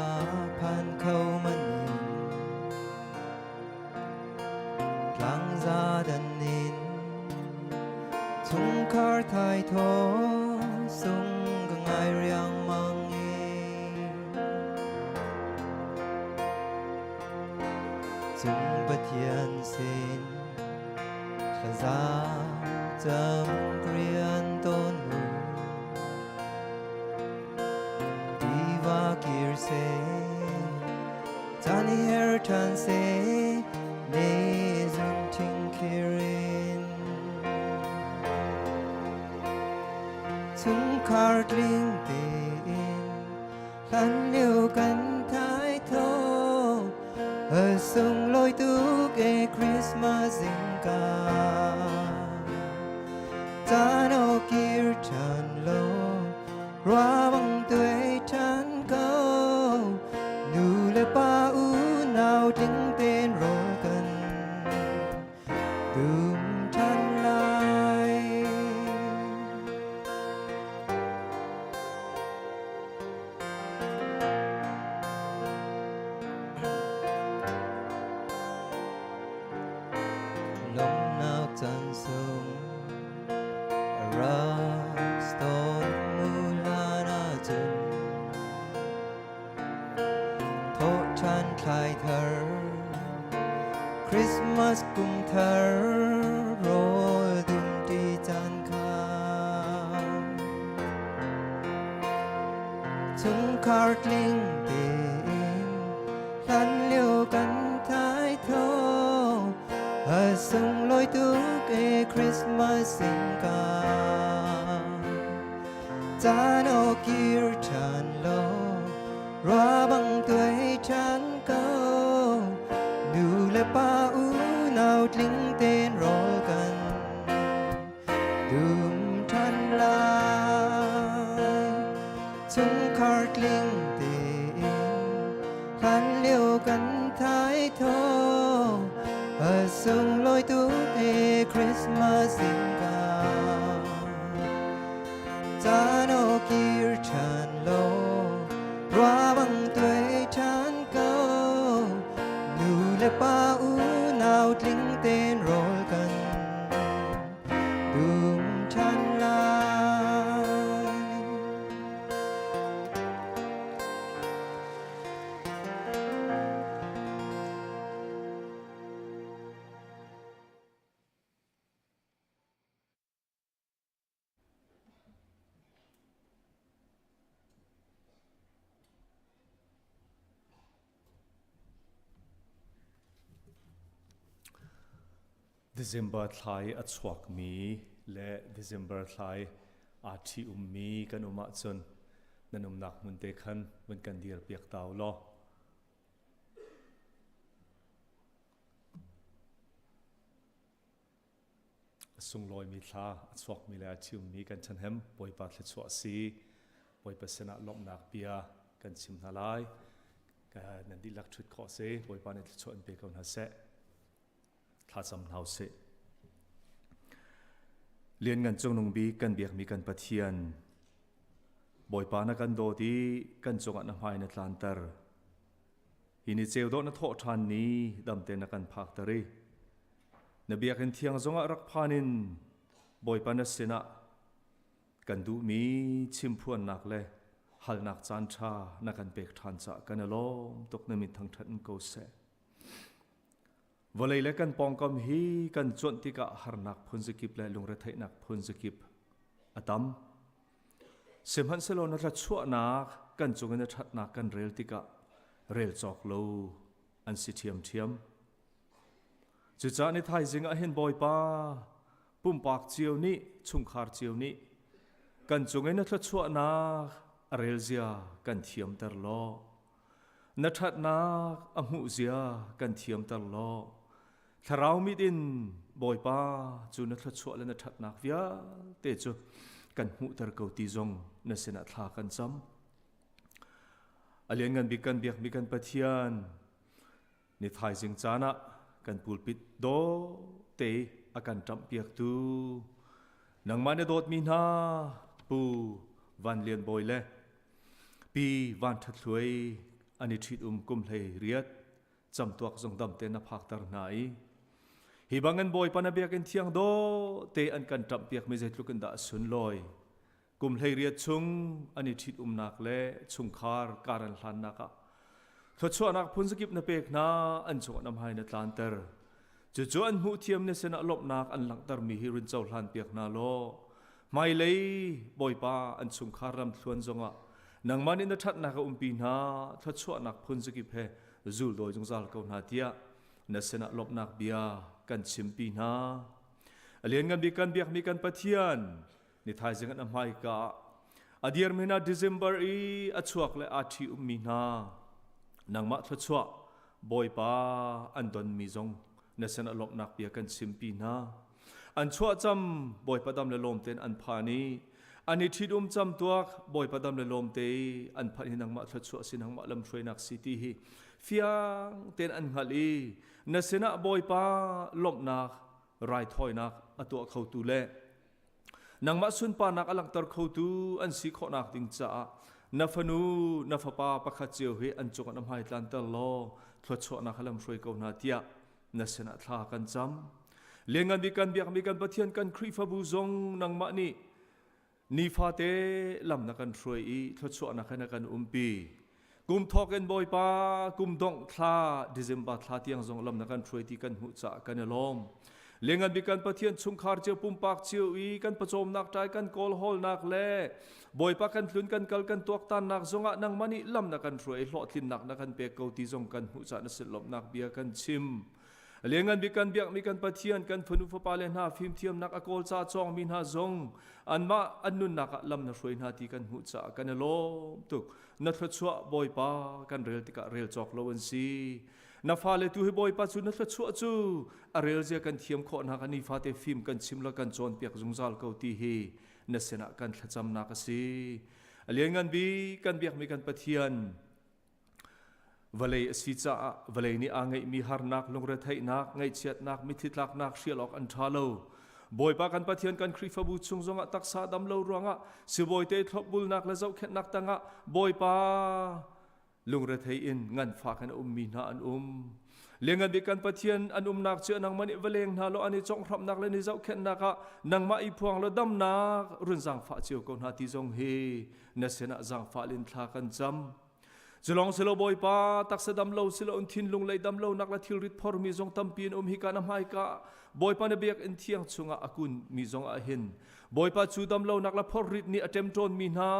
S12: phan kho man in tlangza dan in chungkhar thai thaw sung ka ngai riangmang i cung Pathian sin Thlaza cam rian tawn mu Tiva kir se Chan her than se Ne zun thing khirin Chungkhar tling tein Hlan lio kan thai tho A sunglawi tuk e Christmas zingka Caan o kir ṭhan lo Rua bang tuai ṭhan ko Nu le pa unau tling ten rawl kan dum ṭhan lai. Lomnak caan sung a rak tawn mu hlan ahcun Thawh ṭhan thlai thar Christmas kum thar rawl dum ṭi caan kha Chungkhar tling tein hlan lio kan thai tho a sunglawi tuk e Christmas zingka Caan o kir ṭhan lo rua bang tuai ṭhan ko nu le pa unau tling ten rawl kan dum ṭhan lai chungkhar tling tein hlan lio kan thai tho a sunglawi tuk e Christmas zingka Caan o kir ṭhan lo rua bang tuai ṭhan ko nu le pa unau tling ten rawl kan dum ṭhan lai.
S13: December thla i a chuakmi le December thla i aa ṭhi-ummi kan um ahcun nan umnak hmun te khan vun kan dirpiak ta u law. A sunglawimi thla a chuakmi le a ṭhiummi kan ṭhahnem Bawipa thluachuah a si. Bawipa sinah lawmhnak bia kan chim hna lai. Nan dihlak ṭhut khawh a si. Bawipa nih thluachuah in pe ko hna seh. Thlacam hna usih. Lianngan Cungnung Bik kan biakmi kan Pathian, Bawipa na kan dawt i kan cungah na hmai na tlanter. Hi ni ceu dawh na thawh ṭhan ni damte na kan phakter i na biakinn thiang zongah rak phan in Bawipa na sinah kan duhmi chimphuannak le halnak caan ṭha na kan pek ṭhan caah kan i lawm tuk na min thangṭhat in ko seh. Vawlei le kan pawngkam hi kan cuanh tikah harnak phunzakip le lungretheihnak phunzakip a tam. Sihmanhsehlaw na thlachuahnak kan cung in a ṭhatnak kan rel tikah rel cawk lo an si ṭhiamṭhiam. Cucaah ni thaizing ah hin Bawipa pumpak cio nih chungkhar cio nih kan cung in na thluachuahnak a rel zia kan thiamter law na ṭhatnak a hmuh zia kan thiamter law thlarau mit in Bawipa cu na thluachuah le na ṭhatnak vialte cu kan hmuhter ko ti zong na sinah thla kan cam. A lianngan bik kan biakmi kan Pathian ni thaizing caan ah kan pulpit dawh te a kan ṭamh piaktu nangmah na dawtmi hna Pu Van Lian Bawi le Pi Van Ṭhat Thluai an i ṭhit-um kum hlei riat camtuak zong dam te na phakter hna i hi bangin Bawipa na biakinn thiang dawh te an kan ṭamh piakmi zeitluk in dah a sunlawi kum 18 chung an i ṭhitumnak le chungkhar kar an hlannak ah thluachuahnak phunzakip na pek hna an cungah na hmai na tlanter cucu an hmuh thiam na sinah lawmhnak an langhtermi hi run cohlan piak hna law hmailei bawipa an chungkhar ram thluan zongah nangmah nih na ṭhatnak a umpi hna thluachuahnak phunzakip he zul dawi zungzal ko hna tiah na sinah lawmhnak bia kan chimpi hna a lianngan bik kan biakmi kan Pathian ni thaizing an hmaika ah a dirmi hna December i a chuak le aa ṭhi ummi hna nangmah thluachuah Bawipa an donmi zong na sin a lawmhnak bia kan chimpi hna an chuah cam Bawipa dam le lawm tein an phan i an i ṭhitum cam tuak Bawipa dam le lawm te an phanh hi nangmah thluachuah si nangmah lamhruainak si ti hi fiang tein an hngalh i na sinah Bawipa lawmhnak raithawinak a tuah khotu le Nangmah sunparnak a langhter khotu an si khawhnak ding caah na fanu na fapa pakhat cio hi an cungah na hmai tlanter law thluachuahnak ha lamhruai ko hna tiah na sinah thla kan cam. Lianngan bik kan biakmi kan Pathian kan Khrihfabu zong nangmah nih nifate lam na kan hruai i thluachuahnak he na kan umpi. Kum thawk in Bawipa kum dongh thla December thla tiang zong lam na kan hruai ti kan hmuh caah kan i lawm. Lengan bik kan Pathian chungkhar cio pumpak cio i kan pawcawmnak ṭai kan kawl hawlnak le Bawipa kan tlun kan kal kan tuaktannak zongah nangmah nih lam na kan hruai hlawhtlinnak na kan pek ko ti zong kan hmuh caah na sin lawmhnak bia kan chim. Lianngan bik kan biakmi kan Pathian kan fanu fapa le hna fimthiamnak a kawl ca cawngmi hna zong anmah an nunnak ah lam na hruai hna ti kan hmuh caah kan i lawm tuk. Na thluachuah Bawipa kan rel tikah rel cawk lo an si. Na fale tu hi Bawipa cu na thluachuah cu a rel zia kan thiam khawh hna kan nifate fim kan chim la kan cawnpiak zungzal ko ti hi na sinah kan thlacamnak a si. A lianngan bik kan biakmi kan Pathian Vawlei a si caah vawlei nih aa ngeihmi harnak, lungretheihnak, ngaihchiatnak, mitthli tlaknak hrial awk an ṭha lo. Bawipa kan Pathian kan Khrihfabu chung zongah taksa dam lo ruangah sibawi te thlopbulnak le zohkhenhnak tangah Bawipa lungrethei in nganfak in a ummi hna an um. Lianngan bik kan Pathian an umnak cu nangmah nih va leng hna law an i conghramnak le ni zohkhenhnak ah nangmah i phuang law damnak run zaangfah cio ko hna ti zong hi na sinah zaangfah lin thla kan cam. Culong silo Bawipa taksa dam lo silo in thinlung lei dam lo nak le thilrit phormi zong tampi in um hi ka na hmaika Bawipa na biakinn thiang chungah a kun mi zong ah hin Bawipa cu dam lo nak le phorrit nih a ṭemṭawn mi hna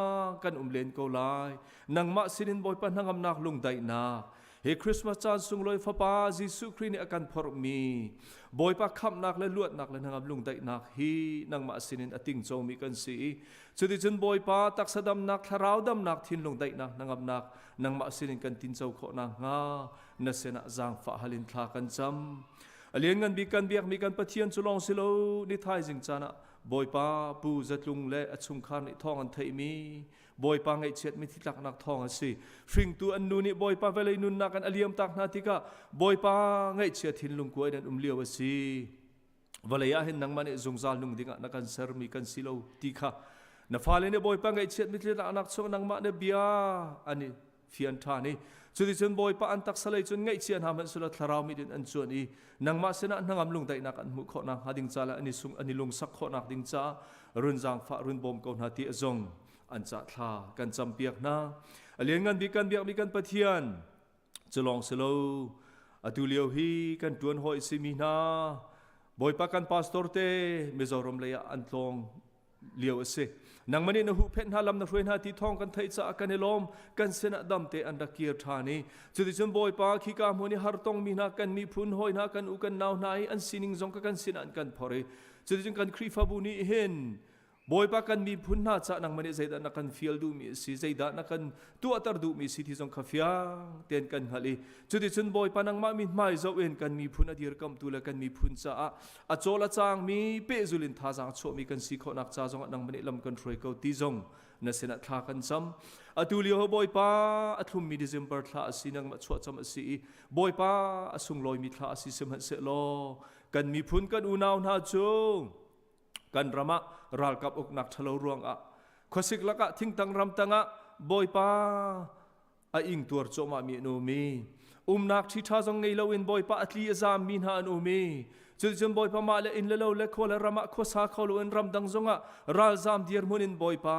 S13: kan um len ko lai nangmah sinin Bawipa hnangamnak lungdaihnak Hi Christmas caan sunglawi Fapa Jesuh Khrih nih a kan phorhmi Bawipa khamhnak le luatnak le hnangam lungdaihnak hi nangmah sinin a tingcomi kan si i cuticun Bawipa taksa damnak, thlarau damnak, thinlung daihnak, hnangamnak nangmah sinin kan tinco khawh nakhnga na sinah zaangfah hal in thla kan cam. A lianngan bik kan biakmi kan Pathian cu lawng si lo ni thaizing caan ah Bawipa Pu Zatlung le a chungkhar nih thawng an theihmi Bawipa ngaihchiat mithi tlaknak thawng a si. Hringtu an nu nih Bawipa vawlei nunnak in a liamtak hna tikah Bawipa ngaihchia thinlung kuai in an um lio a si. Vawlei ah hin nangmah nih zungzal nung dingah na kan sermi kan si lo ti kha na fale nih Bawipa ngaihchiat mitthli chung nangmah na bia an i fian ṭhan i cuticun Bawipa an taksa lei cun ngaihchia hna hmanh selaw thlarau mit in an cuan i nangmah sinah hnangam lungdaihnak an hmuh khawh nakhnga ding ca le an i sung an i lungsak khawhnak ding caah run zaangfah run bawm ko hna ti a zong an cah thla kan campiak hna. A lianngan bik kan biakmi kan Pathian cu lawng si lo, atu lio hi kan ṭuan hawi simi hna Bawipa kan pastor te Mizoram lei ah an tlawng lio a si. Nangmah nih na huhphenh hna, lam na hruai hna ti thawng kan theih caah kan i lawm. Kan sinah damte an rak kir ṭhan i cuticun Bawipa, khika hmun i hartongmi hna kan miphun hawi hna, kan u kan nau hna i an sining zong kha kan sinah an kan phorh i cuticun kan Khrihfabu nih hin Bawipa, kan miphun hna cah nangmah nih zeidah na kan fial duhmi a si, zeidah na kan tuahter duhmi si ti zong kha fiang tein kan hngalh i cuticun Bawipa, nangmah mithmai zoh in kan miphun a dirkamtu le kan miphun caah a cawl a cangmi pehzul in thazaang chuahmi kan si khawhnak ca zongah nangmah nih lam kan hruai ko ti zong na sinah thla kan cam. Atu lio Bawipa, a thlummi December thla a si, nangmah chuahcam a si i Bawipa, a sunglawimi thla a si. Sihmanhsehlaw kan miphun kan unau hna cu kan ram ah ralkap uknak ṭhalo ruangah khuasik lakah thingtang ramtang ah Bawipa a ingtuar cuahmah mi an um i umnak ṭhiṭha zong ngei loin Bawipa a tli a zaammi hna an um i cuticun Bawipa mah le inn le lo le khua le ram ah khuasa kho loin ramdang zongah ralzaam dirhmun in Bawipa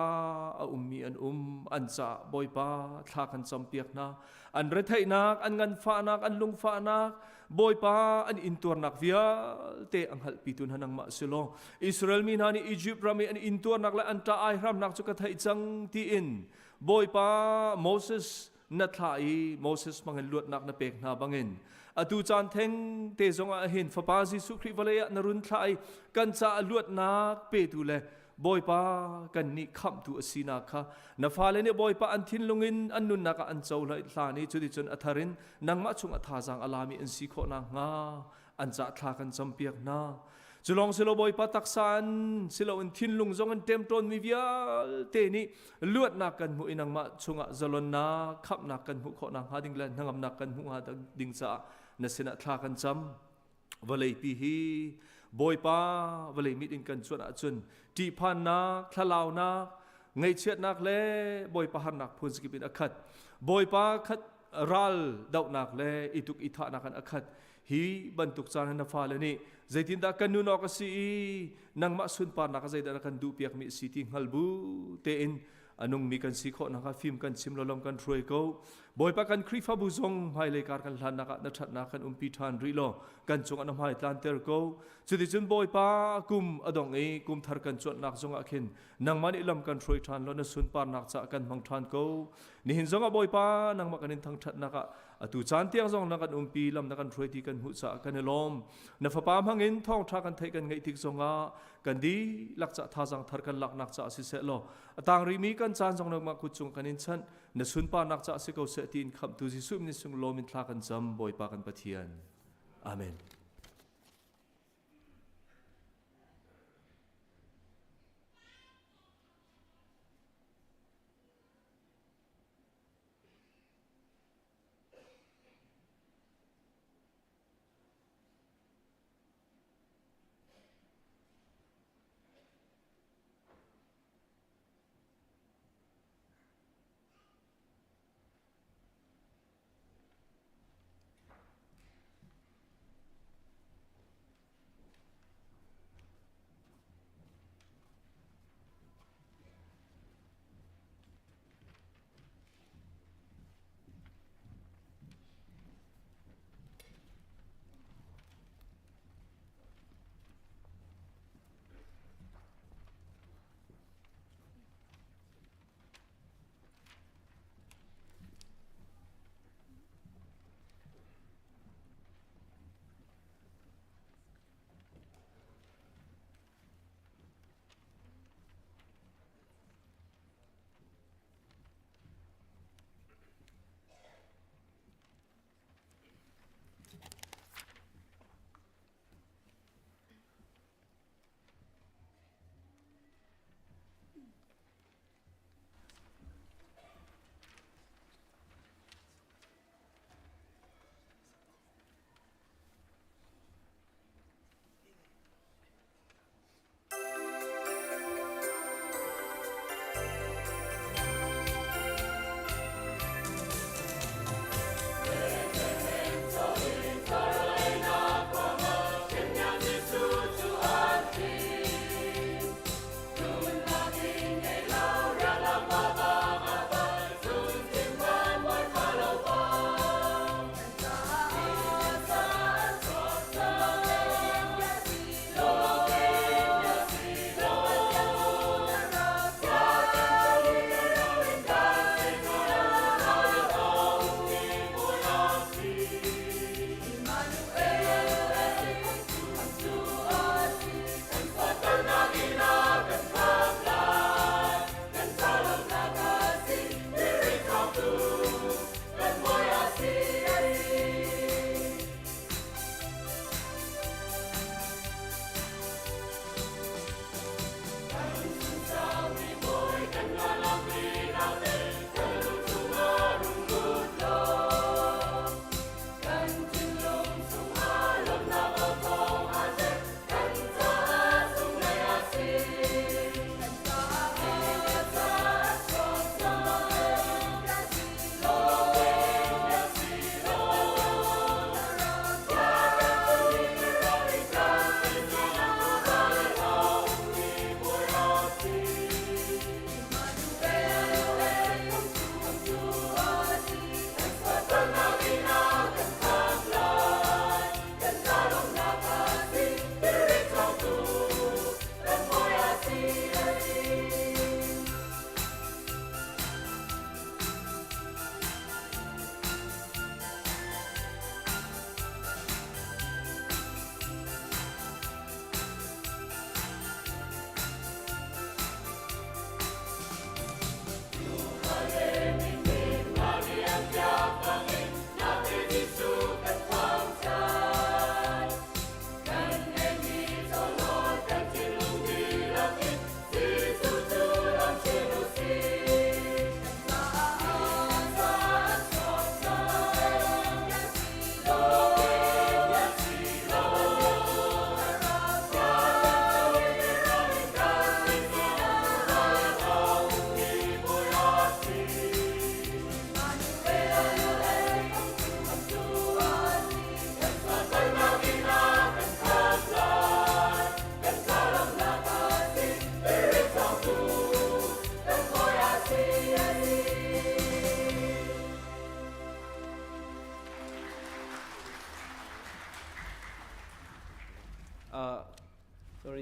S13: a ummi an um. An caah Bawipa thla kan campiak hna. An retheihnak, an nganfahnak, an lungfahnak, Bawipa an intuarnak vialte a hngalhpitu hna nangmah si law Israel mi hna nih Egypt ram i an intuarnak le an ṭah ai hramnak cu ka theih cang tiin Bawipa Moses na thlah i Moses hmangin luatnak na pek hna bangin atu caan theng te zongah hin Fapa Jesuh Khrih vawlei ah na run thlah i kan caah luatnak petu le Bawipa kannih khamhtu a sinak kha na fale nih Bawipa an thinlung in an nunnak ah an cohlan i cuticun a thar in nangmah chungah thazaang a lami an si khawh nakhnga an cah thla kan campiak hna. Cu lawng silo, Bawipa, taksa an siloin thinlung zong an ṭemṭawnmi vialte nih luatnak kan hmuh i nangmah chungah zalonnak khamhnak kan hmuh khawh nakhnga ding le hnangamnak kan hmuh hnga ding caah na sinah thla kan cam. Vawleipi hi Bawipa vawlei mit in kan cuanh ahcun ṭihphannak, thlalaunak, ngaihchiatnak le Bawipa harnak phun zakip in a khat. Bawipa khat ral dohnak le i tuk i thahnak in a khat. Hi bantuk caan na fale nih zeitindah kan nun awk a si i nangmah sunparnak zeidah na kan duhpiakmi a si ti hngal bu tein a nungmi kan si khawh nakhnga fim kan chim lo, lam kan hruai ko. Bawipa, kan Khrihfabu zong hmailei kar kan hlannak ah na ṭhatnak kan umpi ṭhan rih law kan cungah na hmai tlanter ko. Cuticun Bawipa, kum a dong i kum thar kan cuanhnak zongah khin nangmah nih lam kan hruai ṭhan law na sunparnak caah kan hmang ṭhan ko. Nihin zongah Bawipa, nangmah kan in thangṭhatnak ah atu caan tiang zong na kan umpi, lam na kan hruai ti kan hmuh caah kan i lawm. Na Fapa hmangin thawngṭha kan theih kan ngaih tik zongah kan dihlak cah thazaang thar kan laknak caah siseh law a tang rihmi kan caan zong nangmah kut cung kan in chanh, na sunparnak caah si ko seh tiin khamhtu Jesuh min sung lawm in thla kan cam, Bawipa kan Pathian. Amen.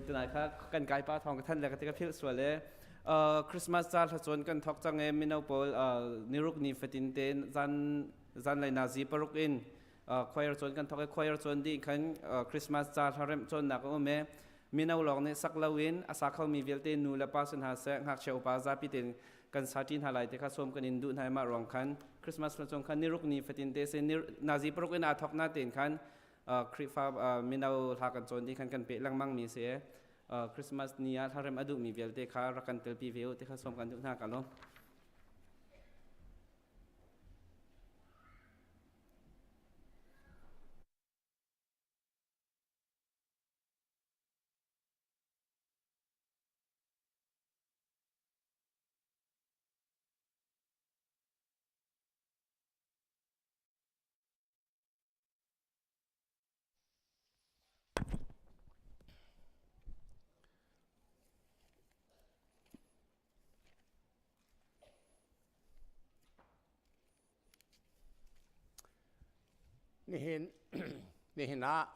S14: Sorry tunai kha kan kai pa thong ka than le ka ti ka philh sual e. Christmas ca hlacawn kan thok cang e mino pawl niruk ni fatin te zan zan lai nazi paruk in choir cawn kan thok e choir cawn dih khan Christmas ca hlaremh cawnnak a um e. Mino lawng nih sak loin a sa khomi vialte nu le pa sin hna seh ngakchia upa zapi tein kan sa ṭi hna lai ti kha sawm kan in duh hna i mah ruang khan Christmas hla cung khan niruk ni fatin te sin nazi paruk in aa thok na tein khan Khrihfa mino hla kan cawn ding khan kan peh lengmang mi si Christmas ni ah hlarem a duhmi vialte kha rak kan telpi ve u ti kha sawm kan duh hna ka lawm.
S15: Nihin nihin ah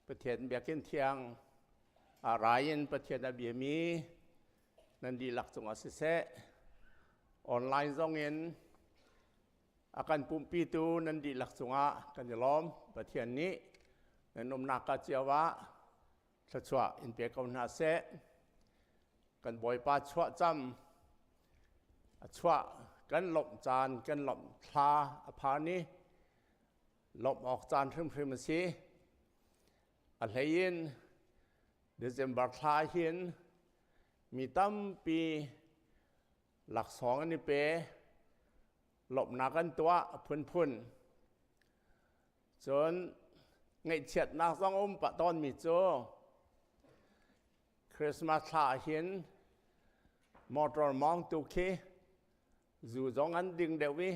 S15: Pathian biakinn thiang a rai in Pathian a biami nan dihlak cungah siseh online zong in a kan pumhpitu nan dihlak cungah kan i lawm. Pathian nih nan umnak ka cio ah thluachuah in pe ko hna seh. Kan Bawipa chuah cam a chuah kan lawmh caan kan lawmh thla a phan i lawmh awk caan hrimhrim a si. A hlei in December thla hin mi tampi laksawng an i pe, lawmhnak an tuah a phunphun. Cun ngaihchiatnak zong a um pah tawnmi cu Christmas thla ah hin motor mawngtu khi zu zong an ding deuh i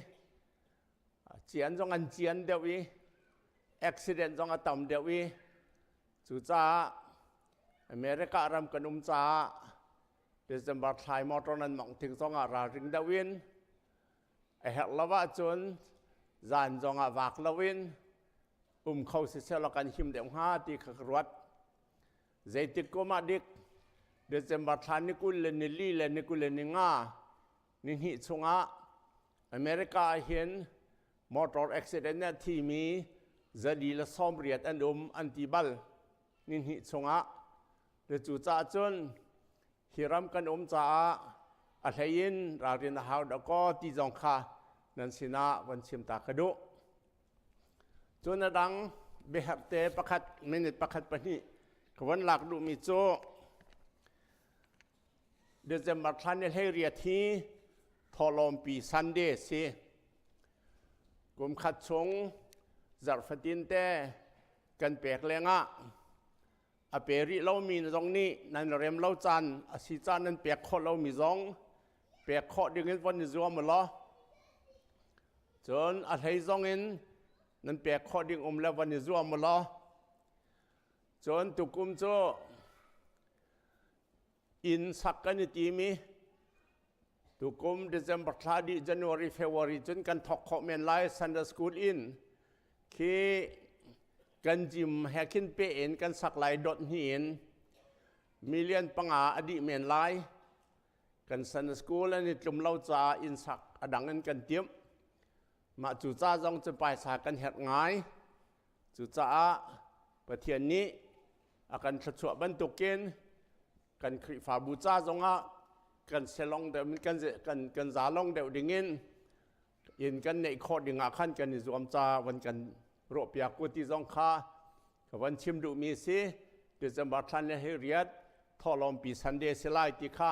S15: cian zong an cian deuh i accident zong a tam deuh i cucaah America ram kan um caah December thlai motor nan mong tik zong ah ralring deuh in a herh lo ahcun zan zong ah vak lo in um kho siseh law kan him deuh hnga ti kha ka ruat. Zeitik kum ah dik December thla ni 20 le ni li le ni 20 le ni nga ni hnih chungah America ah hin motor accident a thimi 180 an um an ti bal ni hnih chungah. Cu caah cun hi ram kan um caah a hlei in ralrin a hau dah kaw ti zong kha nan sinah von chim ta ka duh. Cun a dang biaherhte pakhat minute pakhat pahnih ka von lak duhmi cu December thla ni 18 hi thawhlawmpi Sunday si. Kum khat chung zarh fatin te kan pek lengah a pe rih lomi zong nih nan rem lo caan a si caan nan pek khawh lomi zong pek khawh ding in von i zuam u law cun a hlei zong in nan pek khawh ding um le von i zuam u law cun tukum cu inn sak kan i tim i tukum December thla dih January February cun kan thawk khawh men lai Sunday school in khi kan gym he khin pe in kan sak lai dot hni in million 5 a dih men lai. Kan Sunday school an i tlum lo caah inn sak a dang in kan timh. Mah cu ca zong cu paisa kan herh ngai. Cucaah Pathian nih a kan thluachuah bantukin kan Khrihfabu ca zongah kan selong deuh kan kan kan zalong deuh dingin inn kan neih khawh dingah khan kan i zuam ca van kan ruahpiak u ti zong kha ka van chim duhmi si. December thlan le hei riat thawhlawmpi Sunday si lai ti kha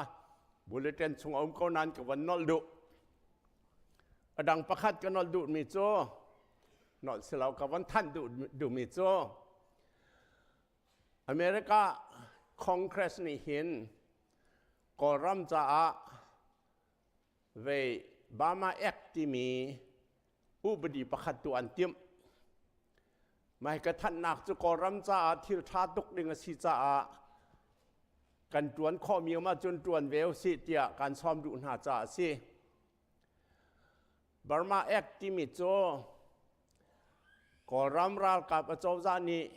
S15: bulletin chung a um ko nain ka van nolh duh. A dang pakhat ka nolh duhmi cu nolh si lo ka van thanh duh duhmi cu America Congress nih hin Kawlram caah vei Burma Act timi upadi pakhat tu an timh. Mah ka thanhnak cu Kawlram caah thil ṭha tuk ding a si caah kan ṭuan khawhmi um ahcun ṭuan ve usih tiah kan sawm duh hna caah a si. Burma Act timi cu Kawlram ralkap acozah nih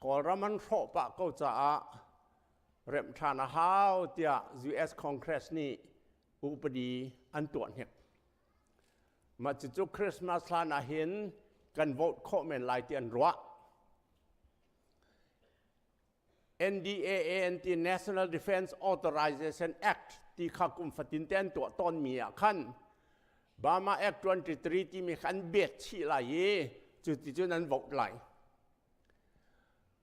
S15: Kawlram an hrawh pah ko caah remh ṭhan a hau tiah US Congress nih upadi an tuah hnik. Mah cucu Christmas hlan ah hin kan vote khawh men lai ti an ruah. NDAA an ti National Defense Authorization Act ti kha kum fatin te an tuah tawnmi ah khan Burma Act 23 timi kha an bet chih lai i cu ti cun an vote lai.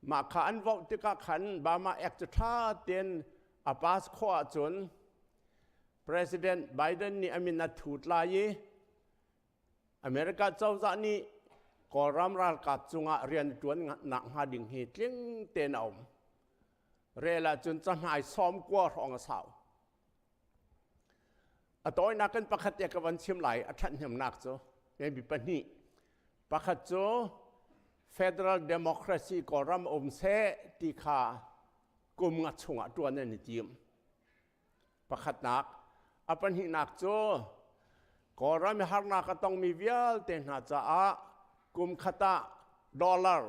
S15: Mah kha an vote tikah khan Burma Act cu ṭha tein a pass khawh ahcun President Biden nih a min a thut lai i America cozah nih Kawlram ralkap cungah rian ṭuan nak hnga ding hi tling tein a um. Rel ahcun cahmai 90 hrawng a sau. A tawinak kan pakhat te ka van chim lai a ṭhathnemnak cu maybe pahnih. Pakhat cu federal democracy Kawlram um seh ti kha kum nga chungah ṭuan an i tim. Pakhatnak, a pahnihnak cu Kawlram i harnak a tongmi vialte hna caah kum khat ah dollar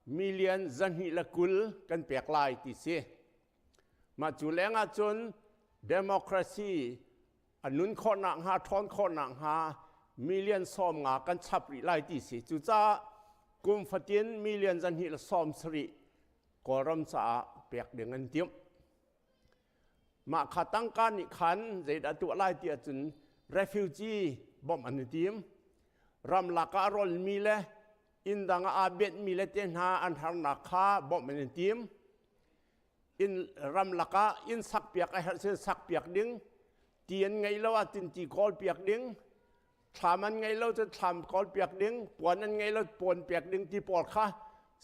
S15: million 220 kan pek lai ti si. Mah cu lengah cun democracy a nun khawhnak hnga, ṭhawn khawhnak hnga million 50 kan chap rih lai ti si. Cucaah kum fatin million 270 Kawlram caah pek ding an timh. Mah kha tangka nih khan zeidah tuah lai ti ahcun refugee bawmh an i tim. Ramlak ah a rolmi le inn dang ah aa benhmi le te hna an harnak kha bawmh an i tim. Inn ramlak ah inn sakpiak a herh sin sakpiak ding, ti an ngeih lo ahcun ti kawlpiak ding, thlam an ngeih lo cun thlam kawlpiak ding, puan an ngeih lo puan pek ding ti pawl kha,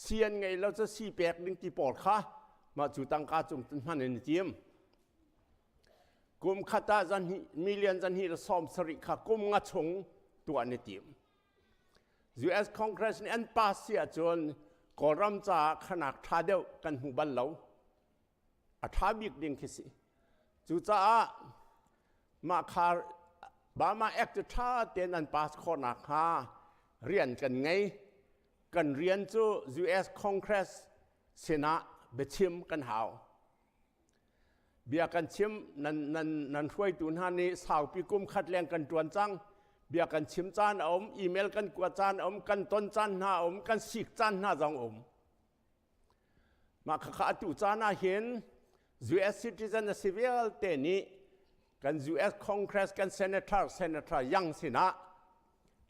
S15: si an ngeih lo cun si pek ding ti pawl kha mah cu tangka cung cun hman an i tim. Kum khat ah zanhnih million 270 kha kum nga chung tuah an i tim. US Congress nih an pass si ahcun Kawlram caah khanak ṭha deuh kan hmu bal lo. A ṭha bik ding khi si. Cucaah mah kha Burma Act cu ṭha tein an pass khawh nakhnga rian kan ngei. Kan rian cu US Congress sinah biachim kan hau. Bia kan chim nan, nan, nan hruaitu hna nih saupi kum khat leng kan ṭuan cang. Bia kan chim caan a um, email kan kuat caan a um, kan ton caan hna a um, kan sik caan hna zong a um. Mah khakha atu caan ah hin US citizen a si vialte nih kan US Congress kan senator senator Yang sinah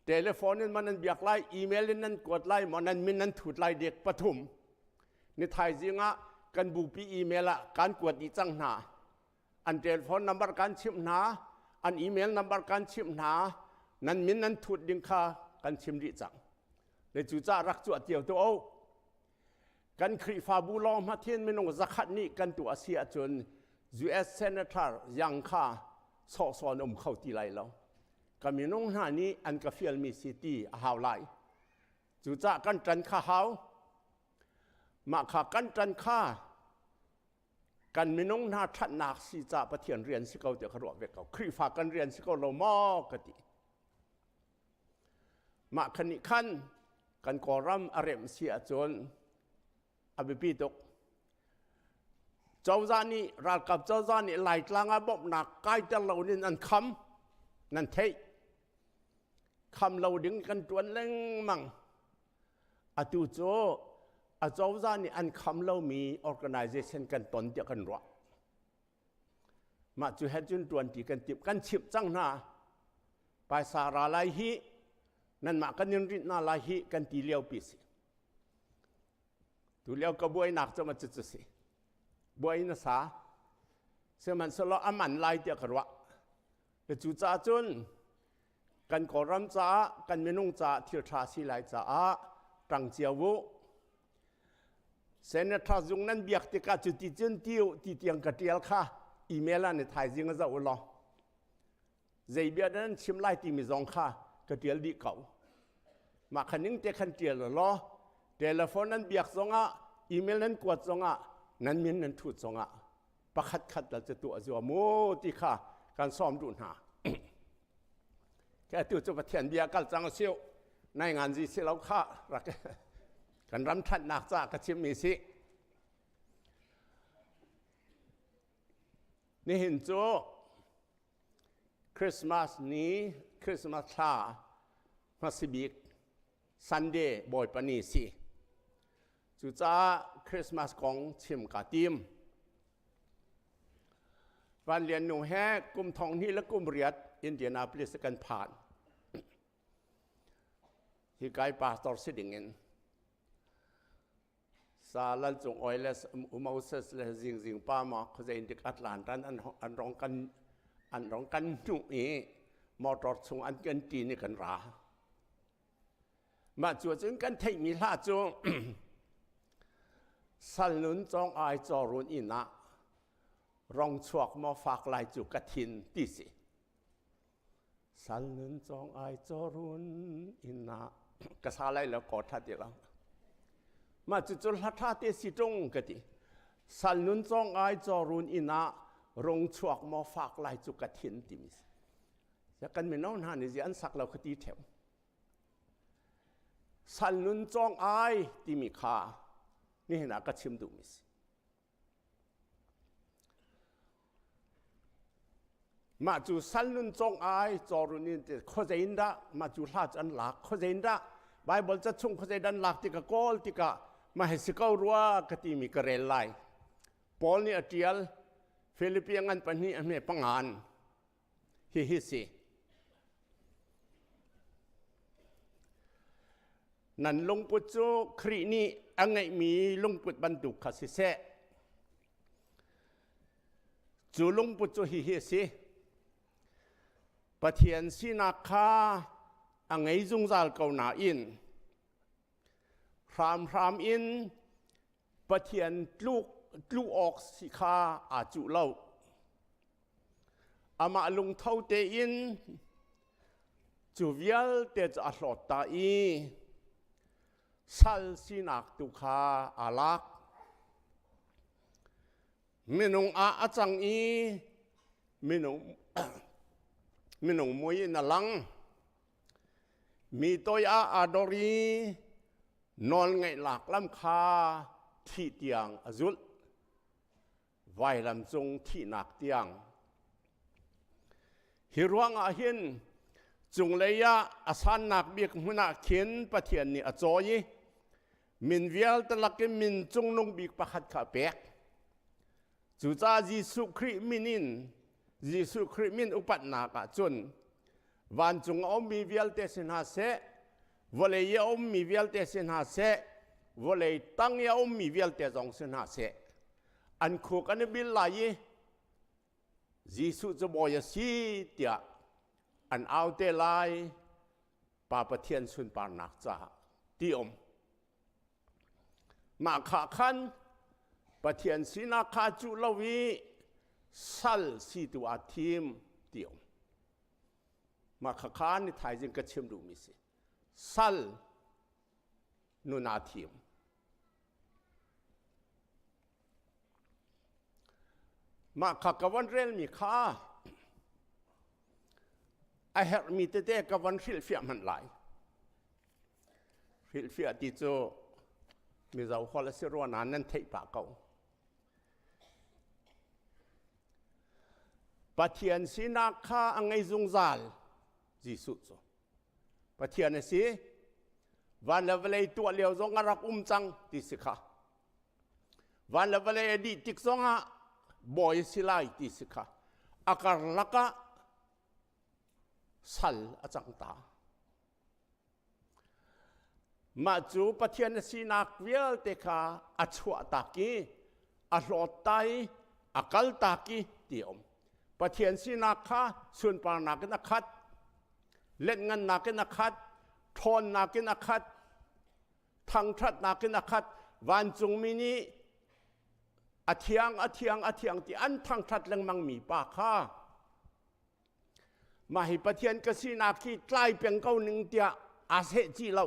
S15: telephone in man an biak lai, email in nan kuat lai, maw nan min nan thut lai dek pathum. Ni thaizing ah kan bupi email ah kan kuat dih cang hna. An telephone number kan chimh hna, an email number kan chimh hna, nan min nan thut ding kha kan chim dih cang. Le cucaah rak cuah cio tu o. Kan Khrihfabu lawng hmathin minung 100 nih kan tuah si ahcun US Senator Yang kha sawhsawn um kho ti lai lo. Ka minung hna nih an ka fialmi si ti a hau lai. Cucaah kan ṭan kha hau. Mah kha kan ṭan kha kan minung hna ṭhatnak si ca Pathian rian si ko tiah ka ruah ve ko. Khrihfa kan rian si ko lo maw ka ti. Mah khan nih khan kan Kawlram a remh si ahcun a biapi tuk. Cozah nih ralkap cozah nih Laitlang ah bawmhnak kaiter lo in an kham nan theih. Kham lo ding kan ṭuan lengmang. Atu cu a cozah nih an kham lomi organization kan ton tiah kan ruah. Mah cu he cun ṭuanṭi kan timh kan chimh cang hna. Paisa ra lai hi nanmah kan in rinh hna lai hi kan ti lio pi si. Tu lio ka buainak cu ma cu cu si. Buai na sa. Sihmanhsehlaw a man lai tiah ka ruah. Cu caah cun kan Kawlram caah kan minung caah thil ṭha si lai caah ṭang cio u. Senator zung nan biak tikah cu ti cun ti u ti tiang ka ṭial kha email ah ni thaizing a zoh u law zei bia dah nan chim lai timi zong kha ka ṭial dih ko. Mah kha ning te khan ṭial u law telephone nan biak zongah email nan kuat zongah nan min nan thut zongah pakhat khat dal cu tuah zuam u ti kha kan sawm duh hna. Ke tu cu Pathian bia kal cang siu nai ngan zi si lo kha rak. Kan ram ṭhatnak caah ka chimmi si. Nihin cu Christmas ni, Christmas thla hmasabik Sunday Bawipa ni si. Cucaah Christmas kong chim ka tim. Van Lian Nung he kum thong hnih le kum riat Indianapolis kan phan. Hi kai pastor si ding in sa lal cung oi le Moses le zing zing pa ma khuazei dik Atlantan an an rong kan an rong kan hnu i motor chung an kan ti ni kan ra. Mah cu cun kan theihmi hla cu sal nun cawng ai cawrun inn ah rong chuak maw fak lai cu ka thin ti si. Sal nun cawng ai cawrun inn ah ka sa lai lo ko tha ti lo. Mah cu cu hla tha te si tung ka ti. Sal nun cawng ai cawrun inn ah rong chuak maw fak lai cu ka thin ti mi si. Kan mino hna nih zi an sak lo ka ti theu. Sal nun cawng ai timi kha nihin ah ka chim duhmi si. Mah cu sal nun cawng ai cawrun in te khuazei in dah mah cu hla cu an lak khuazei in dah Bible ca chung khuazei dan lak tikah kawl tikah mah hi si ko rua ka timi ka rel lai. Paul nih a ṭial Filipi ngan pahnih a hme pangan Hihi si. Nan lungput cu Khrih nih a ngeihmi lungput bantuk kha siseh. Cu lungput cu hihi a si. Pathian sinak kha a ngei zungzal ko nain hramhram in Pathian tluk tlu awk si kha aa cuh lo. Amah lungtho tein cu vialte cu a hlawt ta i sal sinak tu kha aa lak. Minung ah a cang i minung minung mui in a lang. Mi toi ah aa dor i nawlngeihnak lam kha thih tiang a zulh. Vailam cung thihnak tiang. Hi ruangah hin cunglei ah a sannak bik hmun ah khin Pathian nih a cawi i min vialte lakin min cungnung bik pakhat kha a pek. Cucaah Jesuh Khrih min in Jesuh Khrih min upatnak ah cun vancung a ummi vialte si hna seh, vawlei i a ummi vialte si hna seh, vawlei tang i a ummi vialte zong si hna seh, an khuk an i bil lai i Jesuh cu bawi a si tiah an au te lai Pa Pathian sunparnak caah ti um. Mah kha khan Pathian sinak kha cuh lo i sal si tu aa thim ti um. Mah kha kha ni thaizing ka chim duhmi si. Sal nun aa thim. Mah kha ka van relmi kha a herhmi tete ka van hrilhfiah hmanh lai. Hrilhfiah ti cu Mizo holh a si rua nain nan theih pah ko. Pathian sinak kha a ngei zungzal Jesuh cu. Pathian a si. Van le vawlei tuah lio zong a rak um cang ti si kha. Van le vawlei a dih tik zongah bawi a si lai ti si kha. A karlak ah sal a cang ta. Mah cu Pathian a sinak vialte kha a chuahtak i a hlawt i a kaltak i ti a um. Pathian sinak kha sunparnak in a khat, letngannak in a khat, ṭhawnnak in a khat, thangṭhatnak in a khat. Vancungmi nih a thiang, a thiang, a thiang ti an thangṭhat lengmangmi pa kha Mah hi Pathian ka sinak hi tlai peng ko ning tiah aa seh chih lo.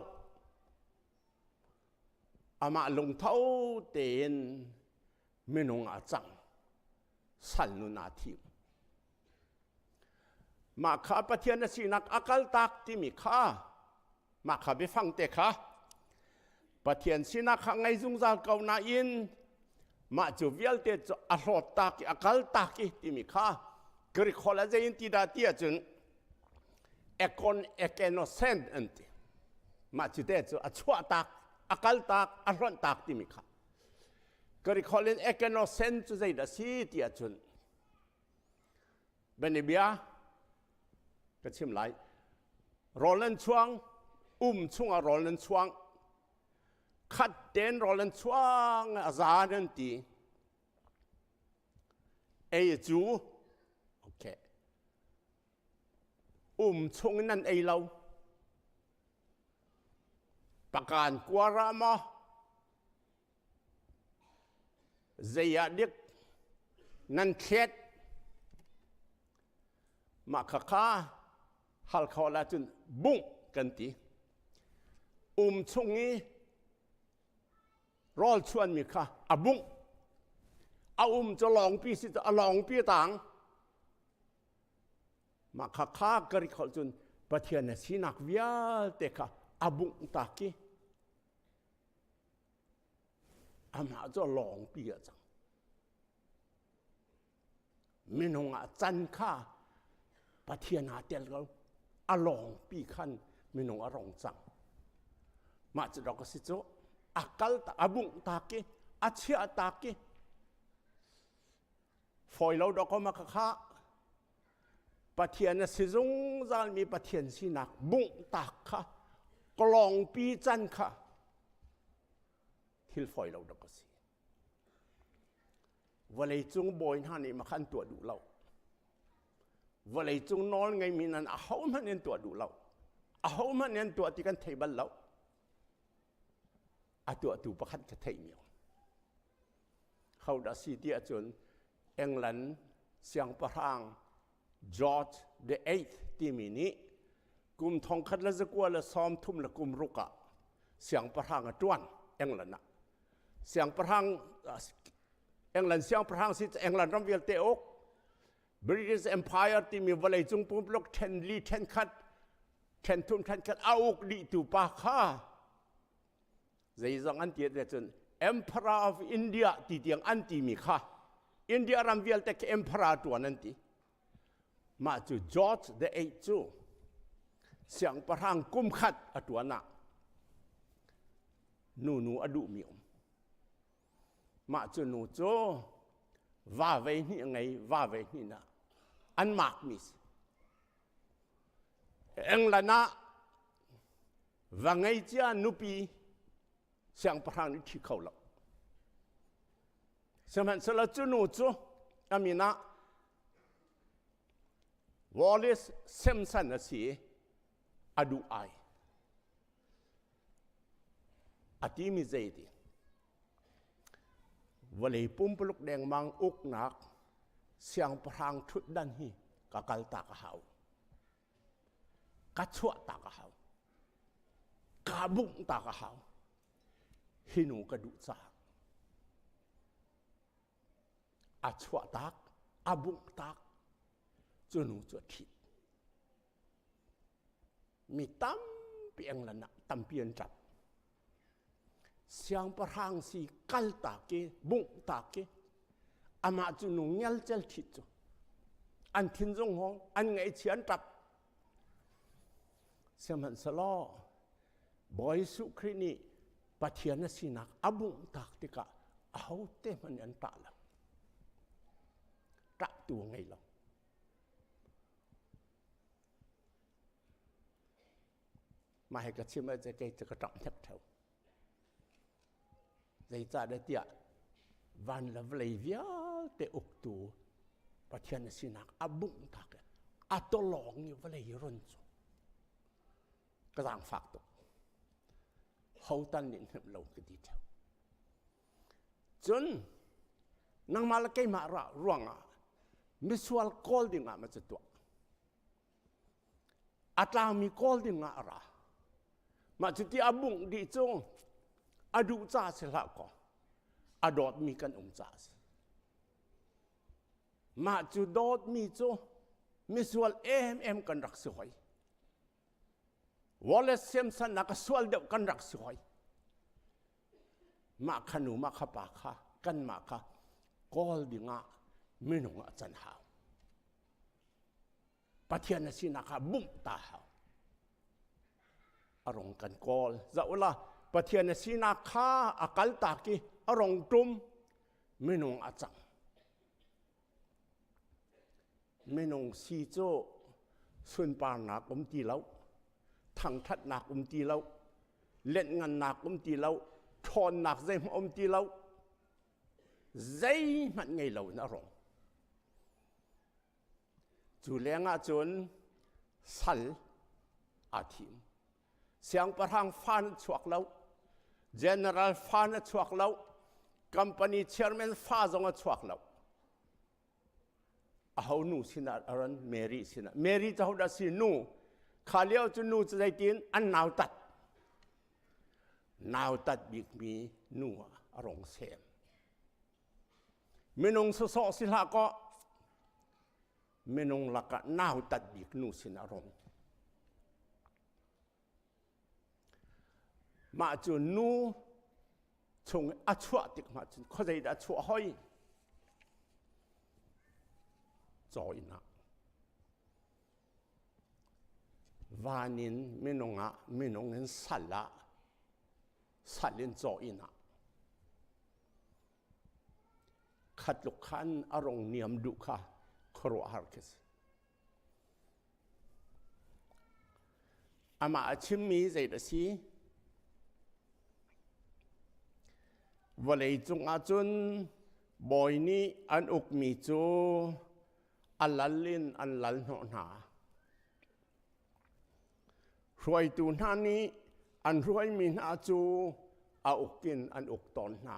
S15: Amah lungtho tein minung a cang. Sal nun aa thim. Mah kha Pathian a sinak a kaltak timi kha mah kha biafang te kha. Pathian sinak kha ngei zungzal ko nain mah cu vialte cu a hlawt tak i a kal tak i timi kha Greek holh ah zei in ti dah ti ahcun ekon ekenosen an ti. Mah cu te cu a chuah tak, a kal tak, a hlonh tak timi kha. Greek holh in ekenosen cu zei dah si ti ahcun Benibia ka chim lai. Rawl nan chuang, um chungah rawl nan chuang. Khat ten rawl nan chuang a za nan ti. Ei cu okay. Um chung nan ei lo. Pakan kuara maw Zei ah dik nan thlet mah khakha hal kho la cun bungh kan ti. Um chung i rawl chuanmi kha a bungh. A um cu lawngpi si cu a lawngpi tang. Mah khakha ka ri kholh cun Pathian a sinak vialte kha a bungh tak i Amah cu lawngpi a cang. Minung ah can kha Pathian aa tel ko. A lawngpi khan minung a rong cang. Mah cu dok a si cu a kal ta a bungh tak i a chiah tak i fawi lo dok ma kha Pathian a si zungzalmi Pathian sinak bungh tak kha kalawngpi can kha thil fawi lo dok a si. Vawleicung bawi hna nih makhan tuah duh lo. Vawleicung nawl ngeimi nan ahohmanh in tuah duh lo. Ahohmanh in tuah ti kan thei bal lo. A tuahtu pakhat ka theih mi Ho dah si ti ahcun England siangpahrang George the Eighth timi nih kum 1936 ah siangpahrang a ṭuan England ah. Siangpahrang England siangpahrang si England ram vialte uk British Empire timi vawleicung pumpuluk ṭhen li ṭhen khat ṭhen thum ṭhen khat a uk dihtu pa kha zeizong an ti cun Emperor of India ti tiang an timi kha India ram vialte khi emperor tuan an ti. Mah cu George the Eighth cu siangpahrang kum khat a tuan ah nunu a duhmi um. Mah cu nu cu va vei hnih a ngei, va vei hnih na an makmi si. England ah va ngei cia nupi siangpahrang nih ṭhi kho lo. Sihmanhsehlaw cu nu cu a min ah Wallace Simpson a si i a duh ai. A timi zei ti? Vawlei pumpuluk dengmang uknak siangpahrang ṭhutdan hi ka kaltak a hau. Ka chuahtak a hau. Ka bungh tak a hau. Hi nu ka duh caah a chuahtak, a bungh tak, cu nu cu a ṭhit. Mi tampi England ah tampi an ṭap. Siangpahrang si kaltak i bungh tak i amah cu nu ngelcel ṭhit cu an thin zung hawng an ngaihchia an ṭap. Sihmanhsehlaw Bawi Jesuh Khrih nih Pathian a sinak a bungh tak tikah ahote hmanh an ṭah lo. Ṭahtu a ngei lo. Mah hi ka chim ah kei cu ka ṭap hnek ṭheo. Zeicahdah tiah van le vawlei vialte uktu Pathian a sinak a bungh tak i a tawlawng i vawlei run cu ka zaangfak tuk. Hotan nih hnemh lo ka ti ṭheo. Cun nangmah le keimah ruangah misual kawl dingah ma cu tuah. A tlangmi kawl ding ah a ra. Mah cuti a bungh dih cu a duh ca si hlah kaw a dawtmi kan um ca a si. Mah cu dawtmi cu misual emem kan rak si hoi. Wallace Simpson nak a sual deuh kan rak si hoi. Mah kha nu mah kha pa kha kanmah kha kawl dingah minung ah can hau. Pathian na sinak kha bumh ta hau. A rong kan kawl. Zoh la Pathian na sinak kha a kal tak i a rong tum minung a cang. Minung si cu sunparnak um ti lo, thangthatnak um ti lo, lenhngannak um ti lo, ṭhawnnak zeihmanh um ti lo, zeihmanh ngei lo in a rong. Cu lengah cun sal aa thim. Siangpahrang fa na chuak lo, general fa na chuak lo, company chairman fa zong a chuak lo. Aho nu sinah a ran Mary sinah. Mary cu hodah si nu? Kha lio cu nu cu zeitin an nautat. Nautat bikmi nu ah a rong sem. Minung sawsawh si hlah kaw minung lakah nautat bik nu sin a rong. Mah cu nu chung a chuah tik mah cun khuazei dah a chuah hoi? Caw inn ah. Van in minung ah minung in sal ah sal in caw inn ah khatluk khan a rong niam duh kha khuaruahhar khi si. Amah a chimmi zei dah si? Vawlei cung ahcun bawi nih an ukmi cu a lal in an lal hnawh hna. Hruaitu hna nih an hruaimi hna cu a uk in an uk tawn hna.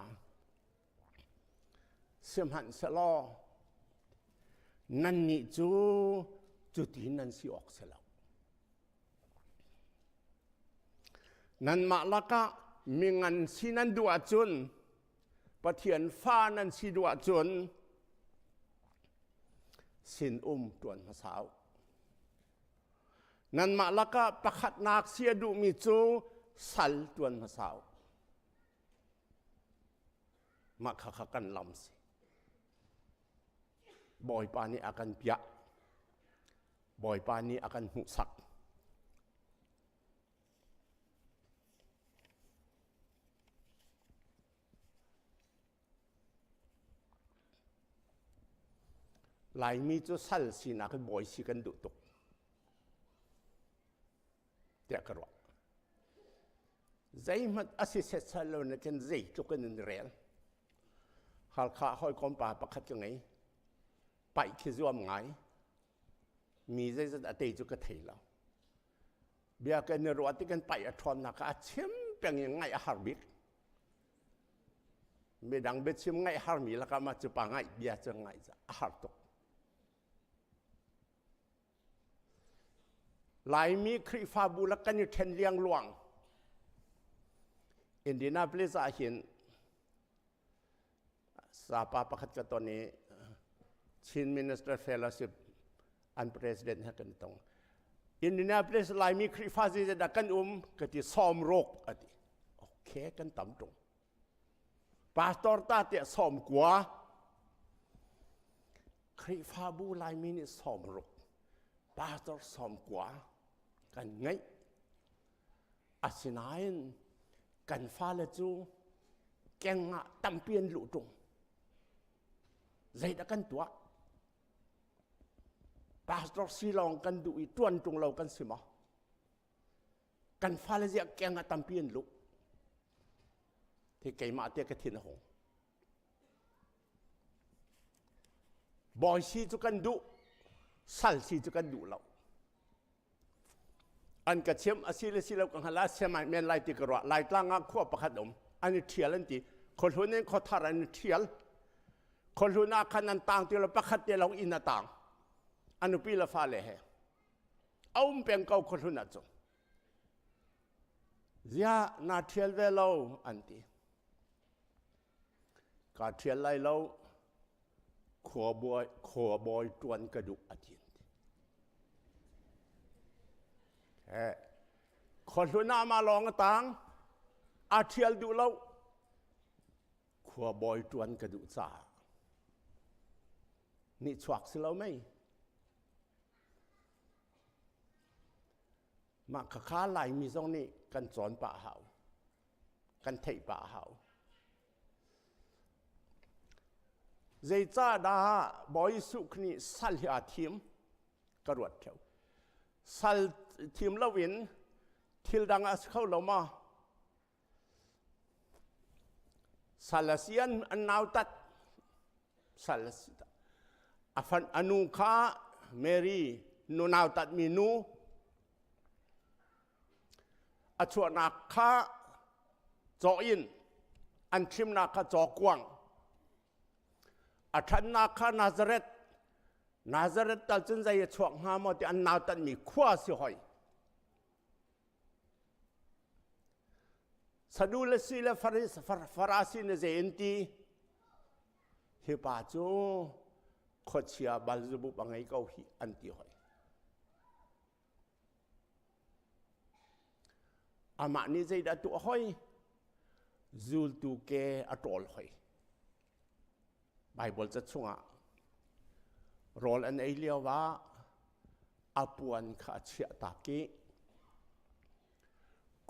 S15: Sihmanhsehlaw nannih cu cuti nan si awk si lo. Nanmah lakah mingan si nan duh ahcun Pathian fa nan si duh ahcun sinum ṭuan hmasa u. Nanmah lakah pakhatnak si a duhmi cu sal ṭuan hmasa u. Mah kha kha kan lam si. Bawipa nih a kan piah. Bawipa nih a kan hmuhsak. Laimi cu sal sinak in bawi si kan duh tuk. Tiah ka ruah. Zeihmanh a si setsai lo na khin zeitluk in an rel. Halkha hawikom pa pakhat ka ngei. Paih khi zuam ngai. Mi zeizat a tei cu ka thei lo. Bia kan i ruah ti kan paih a ṭhawnnak ah a chim peng in ngaih a har bik. Midang biachim ngaih harmi lakah mah cu pa ngaih bia cu ngaih a har tuk. Laimi Khrihfabu lak kan i ṭhen liangluang. Indianapolis ah hin sapa pakhat ka ton i Chin Minister Fellowship an president he kan tong. Indianapolis Laimi Khrihfa zeizat kan um ka ti sawm ruk a ti. Okay, kan tam tung. Pastor ta tiah 90. Khrihfabu Laimi nih 60, pastor 90 kan ngeih. Asinain kan fale cu keng ah tampi an luh ṭung. Zeidah kan tuah? Pastor si lawng kan duh i ṭuan ṭung lo kan si maw? Kan fale ziah keng ah tampi an luh. Hi keimah te ka thin a hung. Bawi si cu kan duh, sal si cu kan duh lo. An ka chim a si le si lo ka hngal ah siamai men lai ti ka ruah. Laitlang ah khua pakhat um. An i ṭhial an ti. Khuahlun in khuathar an i ṭhial. Khuahlun ah khan an tang ti lo pakhat te lawng inn a tang. A nupi le fale he. A um peng ko khuahlun ah cu. Ziah naa ṭhial ve lo an ti. Kaa ṭhial lai lo. Khua bawi ṭuan ka duh a ti. Khuahlun ah mah lawng a tang. Aa ṭhial duh lo. Khua bawi ṭuan ka duh caah nihchuak si lo mei? Mah khakha Laimi zong nih kan cawn pah hau. Kan theih pah hau. Zeicahdah Bawi Jesuh nih sal hi aa thim? Ka ruat theo. Sal thim loin thil dang a si kho lo ma? Sal a si an nautat. Sal a si. A fan a nu kha Mary nu nautat mi nu a chuahnak kha caw in an thimnak kha caw kuang a ṭhannak kha Nazareth Nazareth tal cun zei a chuak hnga maw ti an nautatmi khua si hoi Sadu le si le Farasi ne zei in ti hi pa cu khuachia Balzebub a ngei ko hi an ti hoi Amah nih zeidah tuah hoi? Zultu ke a ṭawl hoi. Baibal ca chungah rawl an ei lio ah a puan kha a chiah tak i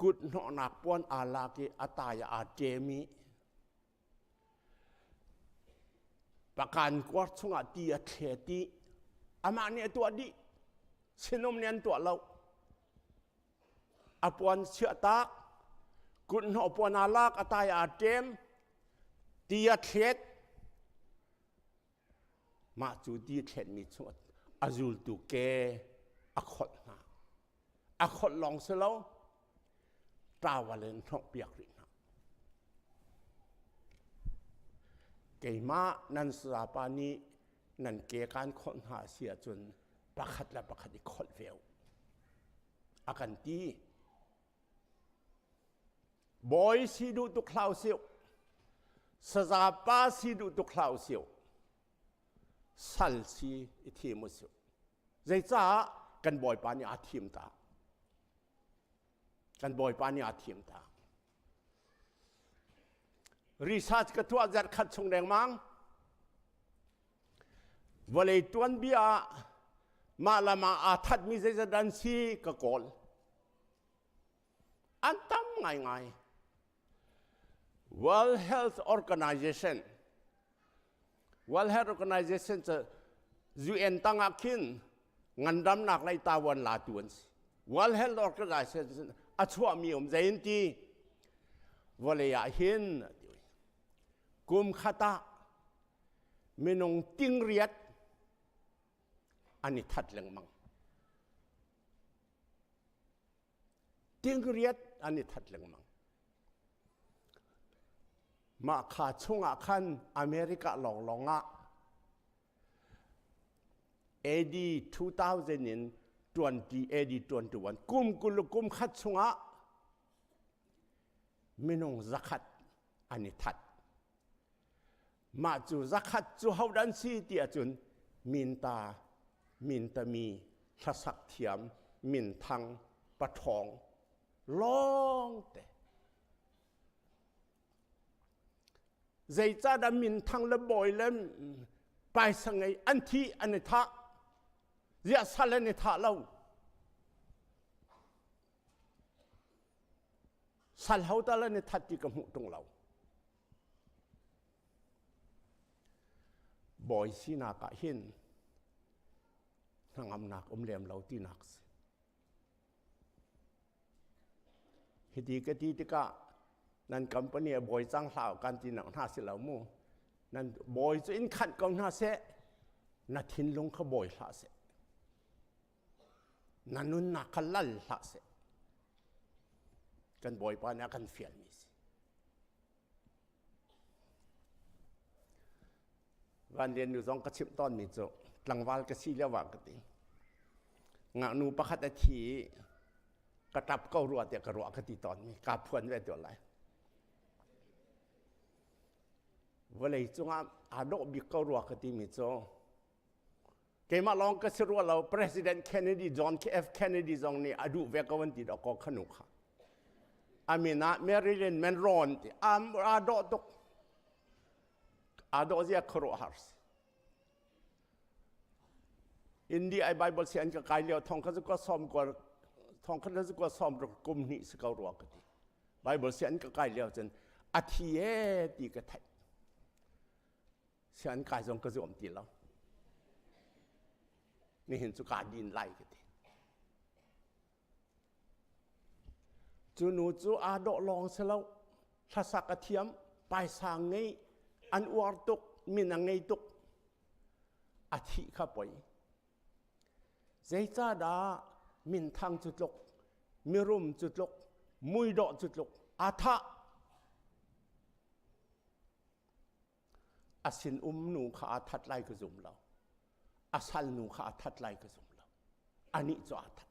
S15: kut hnawhnak puan aa lak i a tai ah aa ṭem i Pakan kuar chungah ti a thlet i amah nih a tuah dih. Sinum nih an tuah lo. A puan chiahtak, kuthnawh puan aa lak, a tai aa ṭem, ti a thlet. Mah cu ti thletmi chung a zultu ke a kholh hna. A kholh lawng si lo, tawal in hnawhpiak rih hna. Keimah nan sapa nih nan ke kan kholh hna a si ahcun pakhat le pakhat i kholh ve u. A kan ti. Bawi si duh tuk hlah usih. Sazapa si duh tuk hlah usih. Sal si i thim usih. Zeicah kan Bawipa nih aa thim ta? Kan Bawipa nih aa thim ta. Research ka tuah zarh khat chung dengmang. Vawlei tuanbia ah mah lam ah aa thatmi zeizat an si ka kawl. An tam ngaingai. World Health Organization World Health Organization cu UN tangah khin ngandamnak lei tawan latu an si. World Health Organization a chuahmi um zei in ti vawlei ah hin kum khat ah minung tingriat an i that lengmang. Tingriat an i that lengmang. Mah kha chungah khan America lawnglawng ah AD 2000 in 20 AD 21 kum kul kum khat chungah minung zakhat an i that. Mah cu zakhat cu hodah an si ti ahcun minta, mintami, hlasak thiam, minthang, paṭhawng lawngte. Zeicahdah minthang le bawi le paisa ngei an thi an i thah? Ziah sal an i thah lo? Sal ho tal an i that ti ka hmuh ṭung lo. Bawi sinak ah hin hnangamnak um lem lo tinak si. Hiti ka ti tikah nan company a bawi cang hlah kan ti nak hna si lo mu. Nan bawi cu in khanh ko hna seh, na thinlung kha bawi hlah seh. Na nunnak kha lal hlah seh. Kan Bawipa nih a kan fialmi si. Van Lian nu zong ka chimh tawnmi cu tlangval ka si lio ah ka ti. Ngaknu pakhat a thi i ka ṭap ko rua tiah ka ruah ka ti tawnmi kaa phuan ve tuah lai. Vawlei cungah aa dawh bik ko rua ka timi cu keimah lawng ka si rua lo President Kennedy John F Kennedy zong nih a duh ve ko an ti dawh ko khanu kha. A min ah Marilyn Monroe an ti. Aa dawh tuk. Aa dawh zia khuaruahhar si. India ai Bible si an ka kai lio thong kha zu ka som ko thong kha zu ka som kum hnih si ko rua ka ti. Bible si an ka kai lio cun a thi e ti ka theih. Si an kai zong ka zuam ti lo. Nihin cu ka din lai ka ti. Cu nu cu aa dawh lawng si lo, hlasak a thiam, paisa ngei, an uar tuk, min a ngei tuk. A thih kha poi. Zeicahdah minthang cu tluk, mirum cu tluk, muidawh cu tluk, aa thah. A sin um nu kha aa that lai ka zum lo. A sal nu kha aa that lai ka zum lo. Anih cu aa that.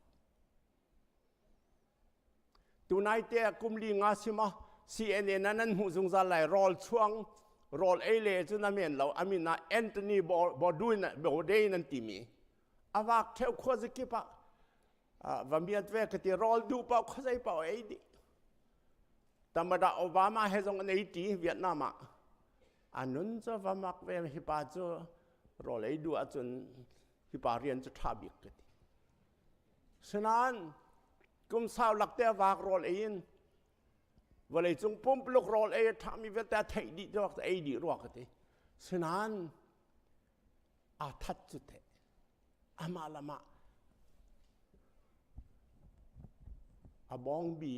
S15: Tunai te kum li nga sima CNN ah nan hmuh zungzal lai rawl chuang rawl ei le cu na men lo amin ah Anthony Bourdain Bourdain an timi awak theu khua zakip ah va miat ve ka ti rawl duh pau khazai pau ei di tamada Obama he zong an ei ti Vietnam ah anun cu va mak ve hi pa cu rawl ei duh ahcun hi pa rian cu ṭha bik ka ti Sinain kum sau lakte a vak rawl ei in vawleicung pumpuluk rawl ei a ṭhami vialte a theih dih ruak ei dih rua ka ti. Sinain aa that cu teh amah le amah a bawngbi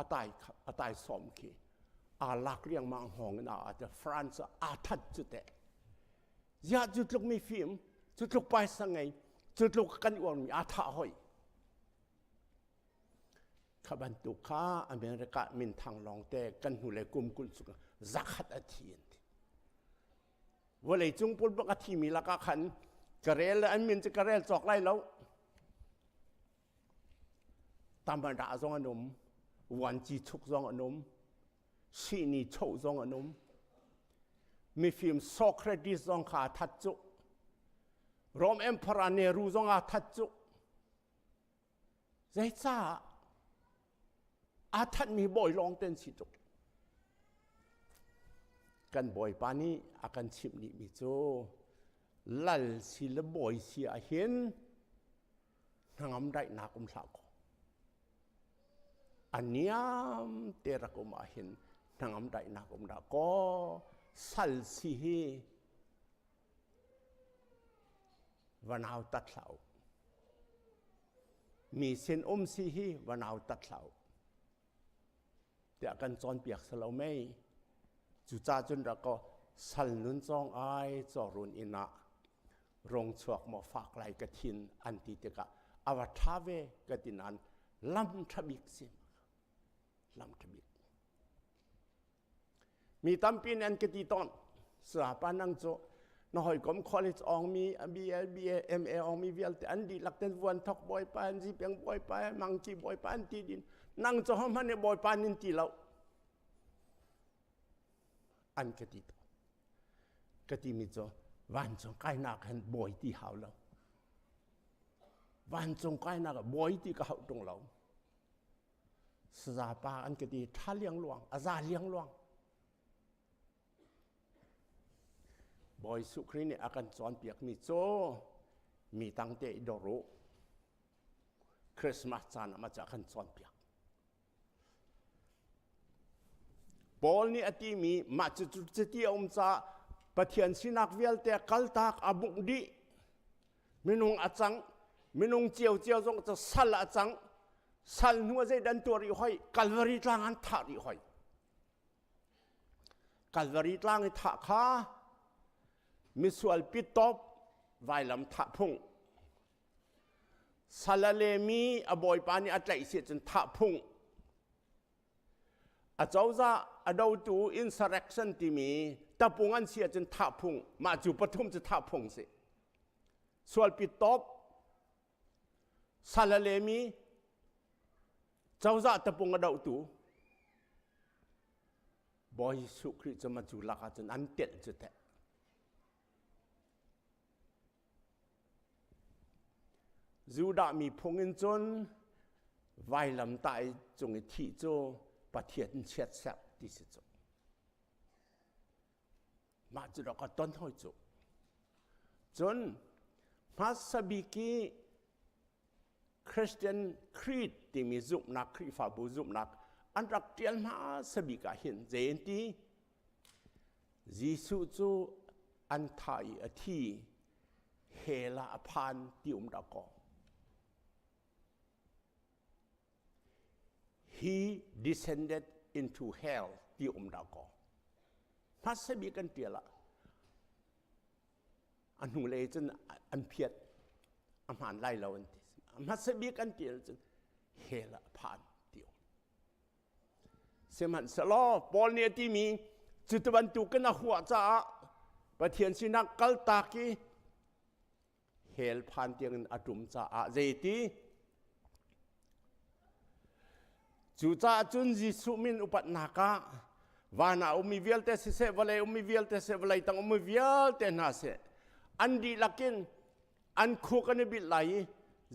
S15: a tai a tai sawm khi aa lak riangmang hngawng in aa te France aa that cu teh ziah cu tluk mi fim cu tluk paisa ngei cu tluk kan uarmi aa thah hoi kha bantuk kha America minthang lawng te kan hnu le kum 20 chung zakhat a thi an ti vawlei cung pul bak a thimi lakah khan ka rel an min cu ka rel cawk lai lo Tamada zong an um, vuanci chuk zong an um, sihni choh zong an um. Mifim Socrates zong kha a that cu. Rome Emperor Nehru zong a that cu. Zeicah aa thatmi bawi lawng ten si tuk. Kan bawipa nih a kan chimh dihmi cu lal si le bawi si ahhin hnangam daihnak um hlah kaw a niam te rak um ahhin hnangam daihnak um dah kaw sal si hi vanau tat hlah u mi sin um si hi vanau tat hlah u tiah kan cawnpiak si lo mei cucaah cun rak kaw sal nun cawng ai cawrun inn ah rong chuak maw fak lai ka thin an ti tikah a va ṭha ve ka ti nain lam ṭha bik si lam ṭha bik mi tampi nih an ka ti tawn sapa nang cu na hawikom college ong mi BA BA MA ong mi vialte an dihlak ten vuan thok bawipa an zipeng bawipa mangki bawipa an ti din nang cu hohmanh nih bawipa nin ti lo an ka ti tawn ka timi cu vancung kainak hin bawi ti hau lo vancung kainak ah bawi ti ka hauh tung lo saza pa an ka ti tha liang luang a za liang luang Bawi Sukri nih a kan cawnpiak mi cu mi tang te i dor u Christmas caan ah ma cu a kan cawnpiak Paul nih a timi mah cu cuti a um caah Pathian sinak vialte kaltak a bungh dih. Minung a cang, minung ciocio zong cu sal a cang. Sal hnu ah zeidan tuah rih hoi, Calvary tlang an thah rih hoi. Calvary tlang i thah kha misual pitop vailam thah phung. Sal a lemi a bawipa nih a tlaih si cun thah phung. A cozah a dotu insurrection timi tapung an si ahcun thah phung. Mah cu pathum cu thah phung si. Sualpi top sal a lemi cozah tapung a dohtu Bawi Jesuh Khrih cu ma cu lak ahcun an telh cu teh. Judah mi phung in cun vailamtah i cung i thih cu Pathian chiatserh ti si cu. Mah cu rak ka ton hoi cu. Cun hmasa bik i Christian Creed timi zumhnak Khrihfabu zumhnak an rak ṭial hmasa bik ah hin zei an ti? Jesuh cu an thah i a thi, hell ah a phan ti um dah kaw. He descended into hell ti um dah kaw. Hmasa bik kan ṭial ah a hnulei cun an phiat a hmaan lai lo an ti. Hmasa bik an ṭial cun hell ah a phan ti um. Sihmanhsehlaw Paul nih a timi cu bantukin a huah caah Pathian sinah kaltak i hell phan tiangin a ṭum caah zeiti Cucaah cun Jesuh min upatnak ah van ah ummi vialte siseh, vawlei ummi vialte siseh, vawlei tang ummi vialte hna seh, an dihlak in an khuk an i bilh lai i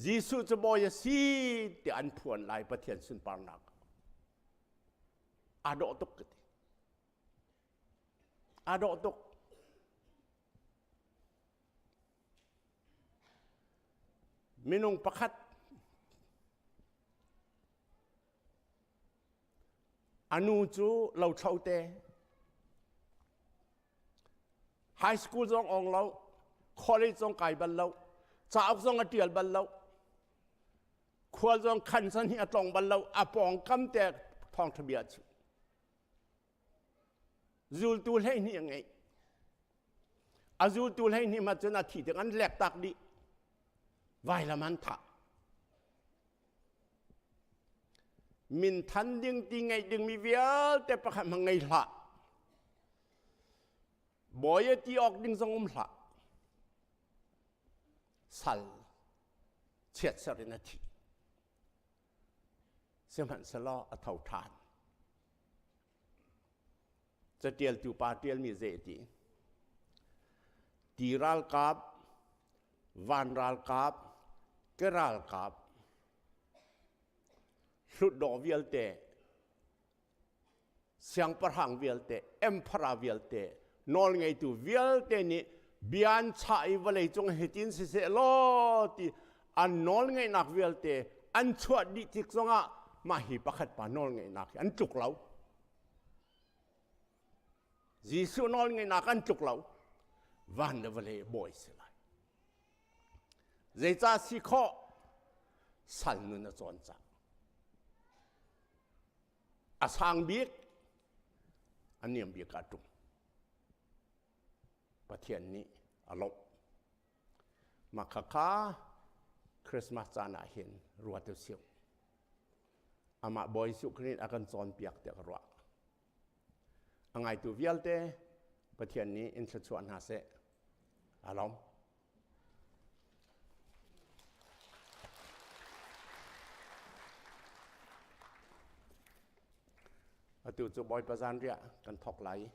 S15: Jesuh cu Bawi a si tiah an phuan lai Pathian sunparnak. Aa dawh tuk ka ti. Aa dawh tuk. Minung pakhat a nu cu lothlo te high school zong ong lo college zong kai bal lo cauk zong a tial bal lo khual zong khan san hi a tlong bal lo a pawngkam te thawngtha bia chu Zultu 12 a ngeih. A zultu 12 ma cun a thi tik an lek tak dih. Vailam an thah. Min than ding ti ngeih dingmi vialte pakhat hmang ngei hlah. Bawi ti awk ding zong um hlah. Sal chiatser in a thi. Sihmanhsehlaw a tho ṭhan. Catialtu pa ṭialmi zei a ti? Ti ralkap, van ralkap, ke ralkap, hlutdaw vialte, siangpahrang vialte, emperor vialte, nawlngeitu vialte nih bia an chah i vawleicung hitin siseh law ti an nawlngeihnak vialte an chuah dih tik zongah mah hi pakhat pa nawlngeihnak hi an tluk lo. Jesuh nawlngeihnak an tluk lo. Van le vawlei bawi si lai. Zeicah si khawh? Sal nun a cawn cang. A sang bik, a niam bik ah ṭum. Pathian nih a lawmh. Mah khakha Christmas caan ah hin ruat u sih. Amah Bawi Jesuh Khrih a kan cawnpiak tiah ka ruah. A ngaitu vialte Pathian nih in thluachuah hna seh. Alom. Atu cu Bawipa zanriah kan thawk lai.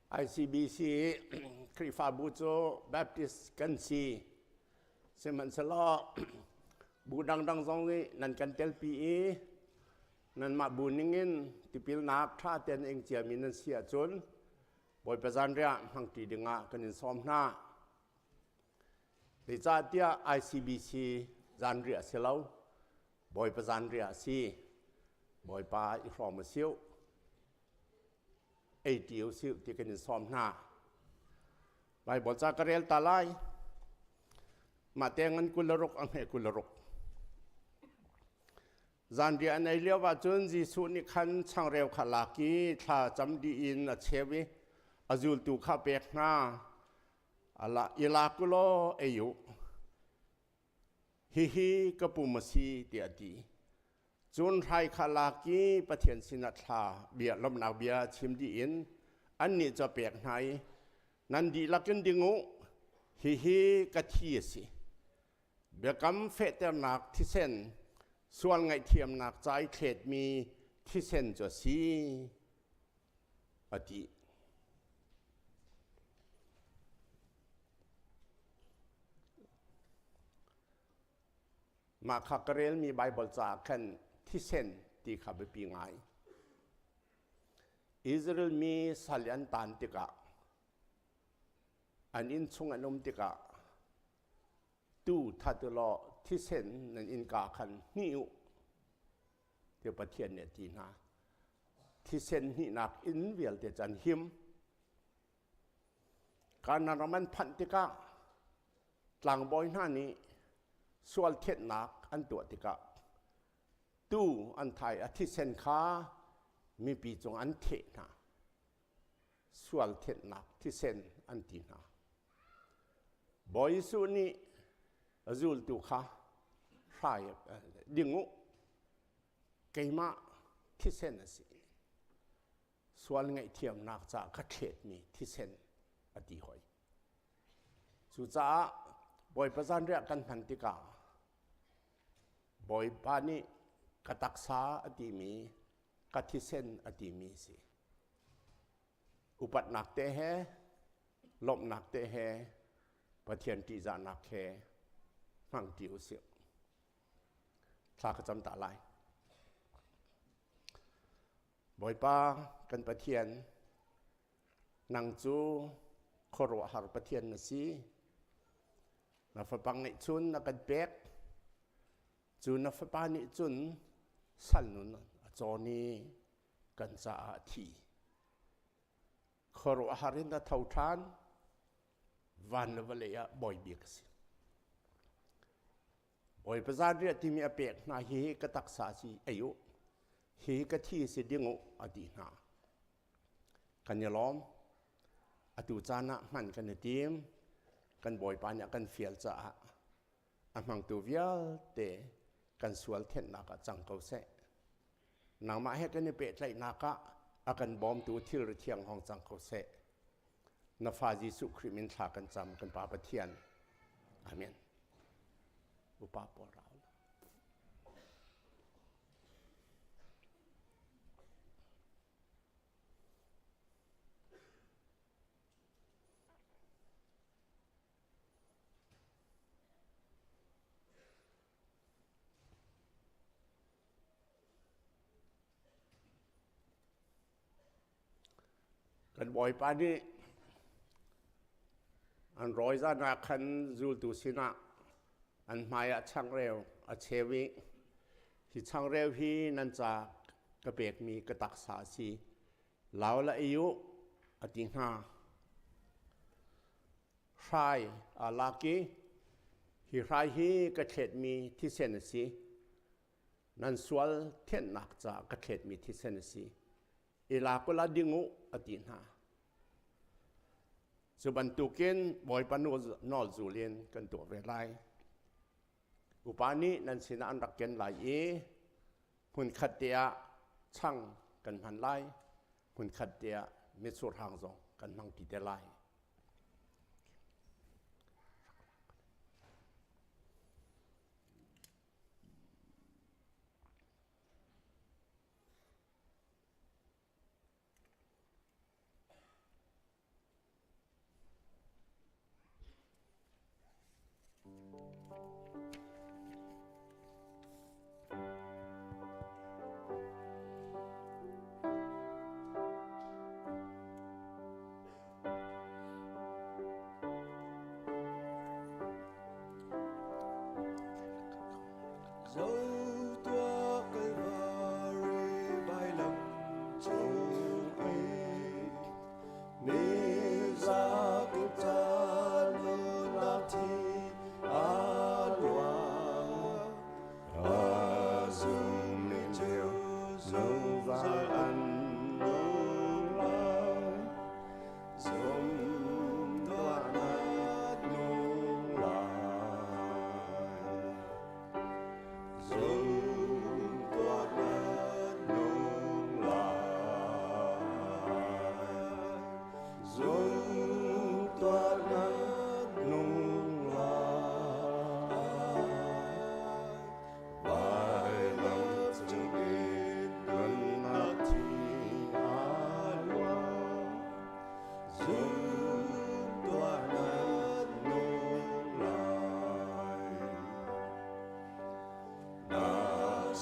S15: ICBC Khrihfabu cu Baptist kan si. Sihmanhsehlaw bu dangdang zong nih nan kan telpi i nanmah bu ningin tipilnak ṭha tein ing ciami nan si ahcun Bawipa zanriah hmangṭi dingah kan in sawm hna. Zeicahtiah ICBC zanriah si lo, Bawipa zanriah a si. Bawipa i hrawm a siu. Ei ṭi u sih ti kan in sawm hna. Bible ca ka rel ta lai. Mah te ngan 26 a hme 26. Zanriah an ei lio ahcun Jesuh nih khan changreu kha lak i thla cam dih in a cheu i a zultu kha a pek hna. I lak u law ei u. Hihi ka pum a si tiah a ti. Cun hrai kha lak i Pathian sinah thla bia lawmhnak bia chim dih in annih cu a pek hna i nan dihlak in ding u, hihi ka thi a si. Biakam fehternak thisen, sual ngaihthiamnak ca i thletmi thisen cu a si, a ti. Mah kha ka relmi Baibal caah khan thisen ti kha biapi ngai. Israel mi sal an tan tikah an inn chung an um tikah tu that u law thisen nan innka khan hnih u tiah Pathian nih a ti hna. Thisen hnihnak inn vialte cu an him. Kanaan ram an phanh tikah tlangbawi hna nih sual thianhnak an tuah tikah tuu an thai a thisen kha mipi cung an theh hna. Sual thianhnak thisen an ti hna. Bawi Jesuh nih a zultu kha hrai ding u keimah thisen a si. Sual ngaihthiamnak caah ka thletmi thisen a ti hoi. Cucaah Bawipa zanriah kan hman tikah Bawipa nih ka taksa a timi ka thisen a timi si. Upatnak te he lawmhnak te he Pathian ṭihzahnak he hmang ti usih. Thla ka cam ta lai. Bawipa kan Pathian, nang cu khuaruahhar Pathian na si. Na fapa ngeihchun na kan pek. Cu na fapa nih cun sal nun a cawn i kan caah a thi. Khuaruahhar in a tho ṭhan. Van le vawlei ah bawi bik a si. Bawipa zanriah timi a pek hna hi ka taksa si ei u, hi ka thi si ding u a ti hna. Kan i lawm. Atu caan ah hman kan i tim. Kan Bawipa nih a kan fial caah a hmangtu vialte kan sual thenhnak ah cang ko seh. Nangmah he kan i pehtlaihnak ah a kan bawmtu thilri thiang hong cang ko seh. Na fa Jesuh Khrih min thla kan cam kan Pa Pathian. Amen. Upa pawl rau. Kan Bawipa nih an rawi zan ah khan zultu sinah an hmaiah changreu a cheu i hi changreu hi nan ca ka pekmi ka taksa a si lau la ei u a ti hna. Hrai aa lak i hi hrai hi ka thletmi thisen a si. Nan sual thianhnak caah ka thletmi thisen a si. I lak u la ding u a ti hna. Cu bantukin Bawipa nawl zul in kan tuah ve lai. Upa nih nan sinah an rak ken lai i hmunkhat te ah chang kan hman lai, hmunkhat te ah mitsur hang zong kan hmang ti te lai.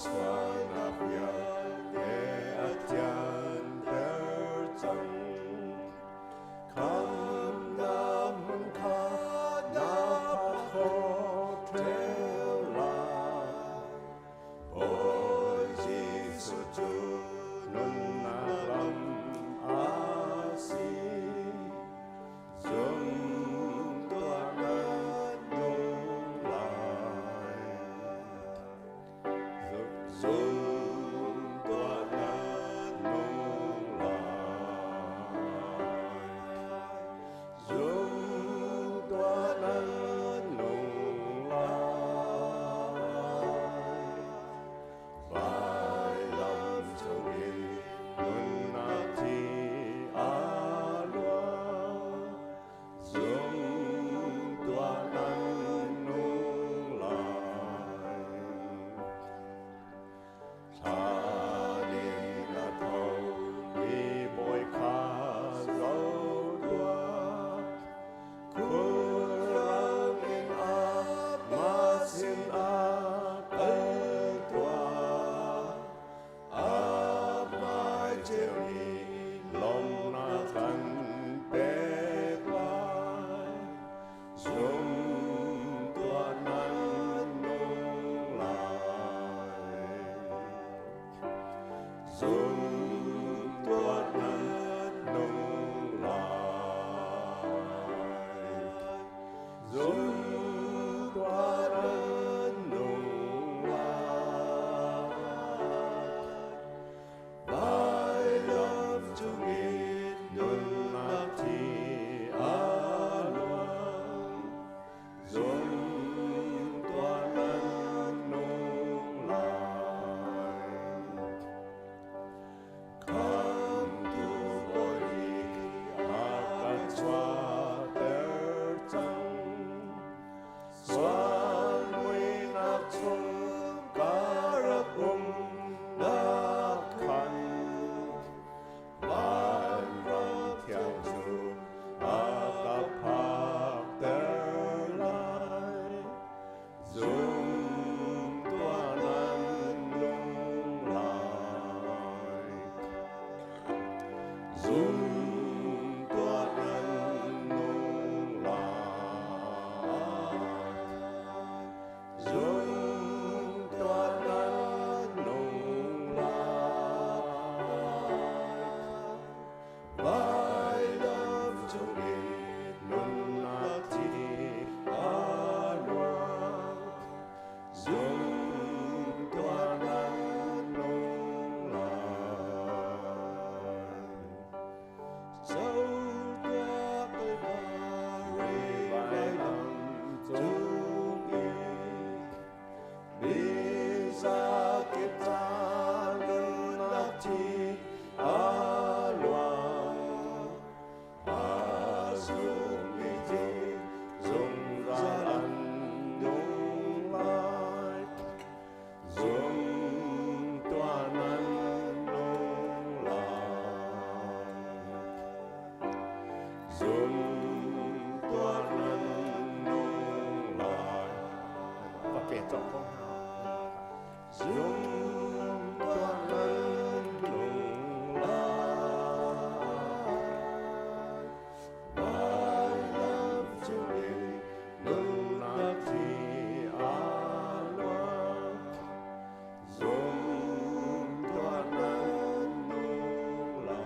S6: Sualnak vialte a thianter cang. Khamnak hmun kha na phak khawh ṭheo lai. Bawi Jesuh cu nunnak lam a si. Zum tuah nan nung lai. Zum tuah nan nung lai. Zum tuah nan nung lai. Vailam cungin nunnak thi a luang. Zum tuah nan nung lai. Thlan in a tho mi Bawi kha zoh tuah. Khulrang in amah sinah kal tuah. A hmai ceu nih lawmhnak kan pek lai. Zum tuah nan nung lai. Zum tuah nan nung lai. Zum tuah nan nung lai. Vailam cungin nunnak thi a luang. Zum tuah nan nung lai. Khamtu Bawi a kan chuahter cang. Sual muihnak chung ka rak umnak khan. Vanram thiang cu a ka phakter lai. Zum tuah nan nung lai. Zum tuah nan nung lai. Zum tuah nan nung lai. Vailam cungin nunnak thi a luang. Zum tuah nan nung lai. Zo tuah Kalvari vailam cungin Bizakip ta nunnak thi a luang. A zummi cu zungzal an nung lai. Zum tuah nan nung lai. Zum tuah nan nung lai. Va pe cawk ko hna. Zum tuah nan nung lai. Vailam cungin nunnak thi a luang. Zum tuah nan nung lai.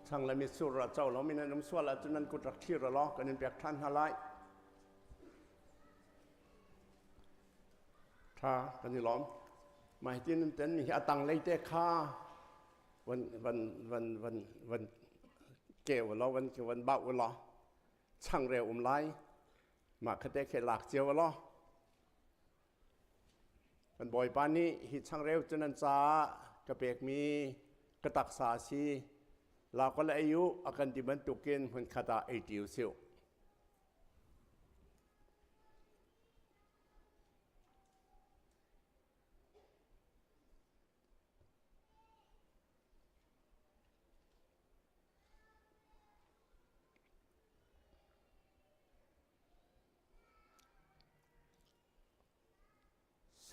S6: Chang le mitsur ra co lo mi nan um sual ahcun nan kut rak thlir law kan in pek ṭhan hna lai. Tha kan i lawm. Mah hi tin ten mi hi a tanglei te kha van van van van van keu law van van bauh law changreu um lai. Mah khate khe lak cio law. Kan Bawipa nih hi changreu cu nan caah ka pekmi ka taksa a si. La ko le ei u a kan ti bantukin hmunkhat ah ei ṭi u sih.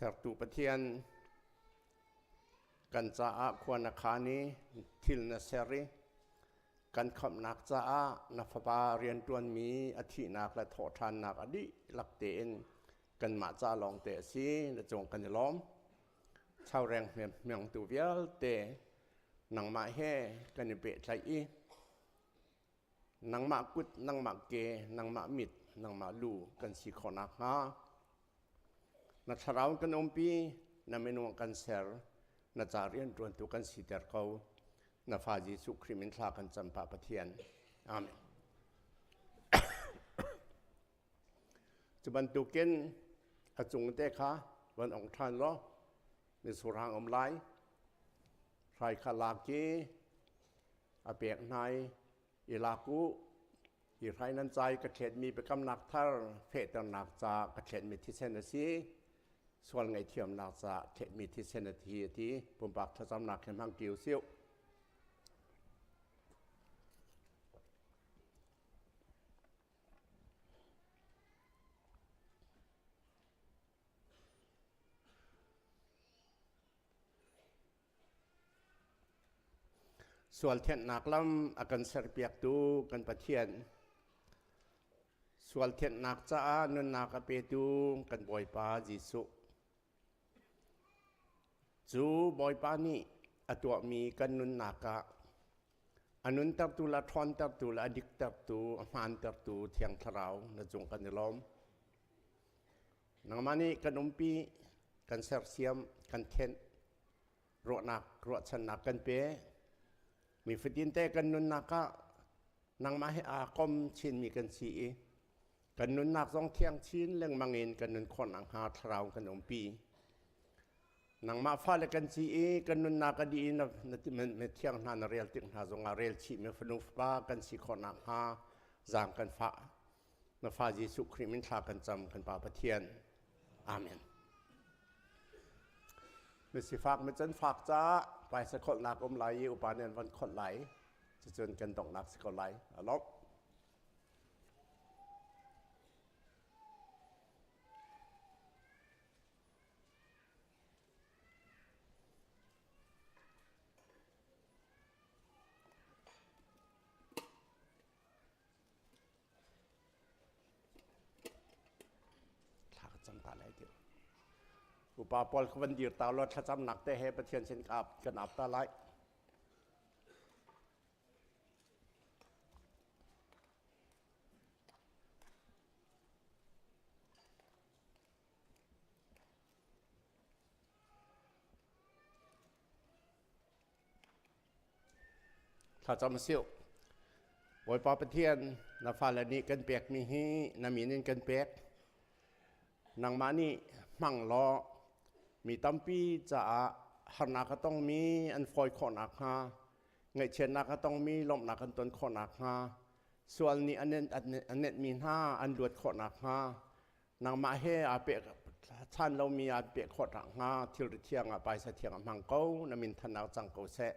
S6: Sertu Pathian, kan caah khua na khaan i thil na ser i kan khamhnak caah na Fapa rianṭuanmi a thihnak le thawhṭhannak a dihlak tein kanmah ca lawngte a si. Na cung kan i lawm. Chaureng hmengtu vialte nangmah he kan i pehtlaih i Nangmah kut, nangmah ke, nangmah mit, nangmah lu kan si khawh nakhnga na thlarau kan umpi, na minung kan ser, na ca rianṭuantu kan siter ko. Na fa Jesuh Khrih min thla kan cam pah Pathian. Amen. Cu bantukin a cung te kha van ong ṭhan law misurhang um lai. Hrai kha lak i a pek hna i i lak u hi hrai nan ca i ka thletmi biakamnak thar fehternak ca ka thletmi thisen a si sual ngaihthiamnak ca thletmi thisen a thi a ti pumpak thlacamnak he hmang ti u sih Sual thianhnak lam a kan serpiaktu kan Pathian, sual thianhnak caah nunnak a petu kan Bawipa Jesuh. Cu Bawipa nih a tuahmi kan nunnak ah a nuntertu le a ṭhawntertu le a diktertu, a hmaantertu Thiang Thlarau na cung kan i lawm. Nangmah nih kan umpi, kan sersiam, kan thenh, ruahnak ruahchannak kan pe mi fatin te kan nunnak ah nangmah he aa kom chinmi kan si i kan nunnak zong thiang chin lengmang in kan nun khawh nakhnga thlarau kan umpi nangmah fale kan si i kan nunnak a dih in na thiang hna na rel tik hna zongah rel chih mi fanu fapa kan si khawh nakhnga zaang kan fah na fa Jesuh Khrih min thla kan cam kan Pa Pathian amen Misifak mican fak caah paisa kholhnak um lai i upa nih an van kholh lai. Cucun kan donghnak si ko lai. A lawmh. Thla ka cam ta lai ti. Upa pawl ka van dir ta law thlacamnak te he Pathian sin ka ap kan ap ta lai. Thlacam siu. Bawipa Pathian, na fale nih kan pekmi hi na min in kan pek. Nangmah nih hmang law mi tampi caah harnak a tongmi an fawi khawh nakhnga, ngaihchiatnak a tongmi lawmhnak an ton khawh nakhnga, sual nih a nenhmi hna an luat khawh nakhnga, nangmah he aa peh chan lomi aa peh khawh hnga thilri thiang ah paisa thiang ah hmang ko na min thannak cang ko seh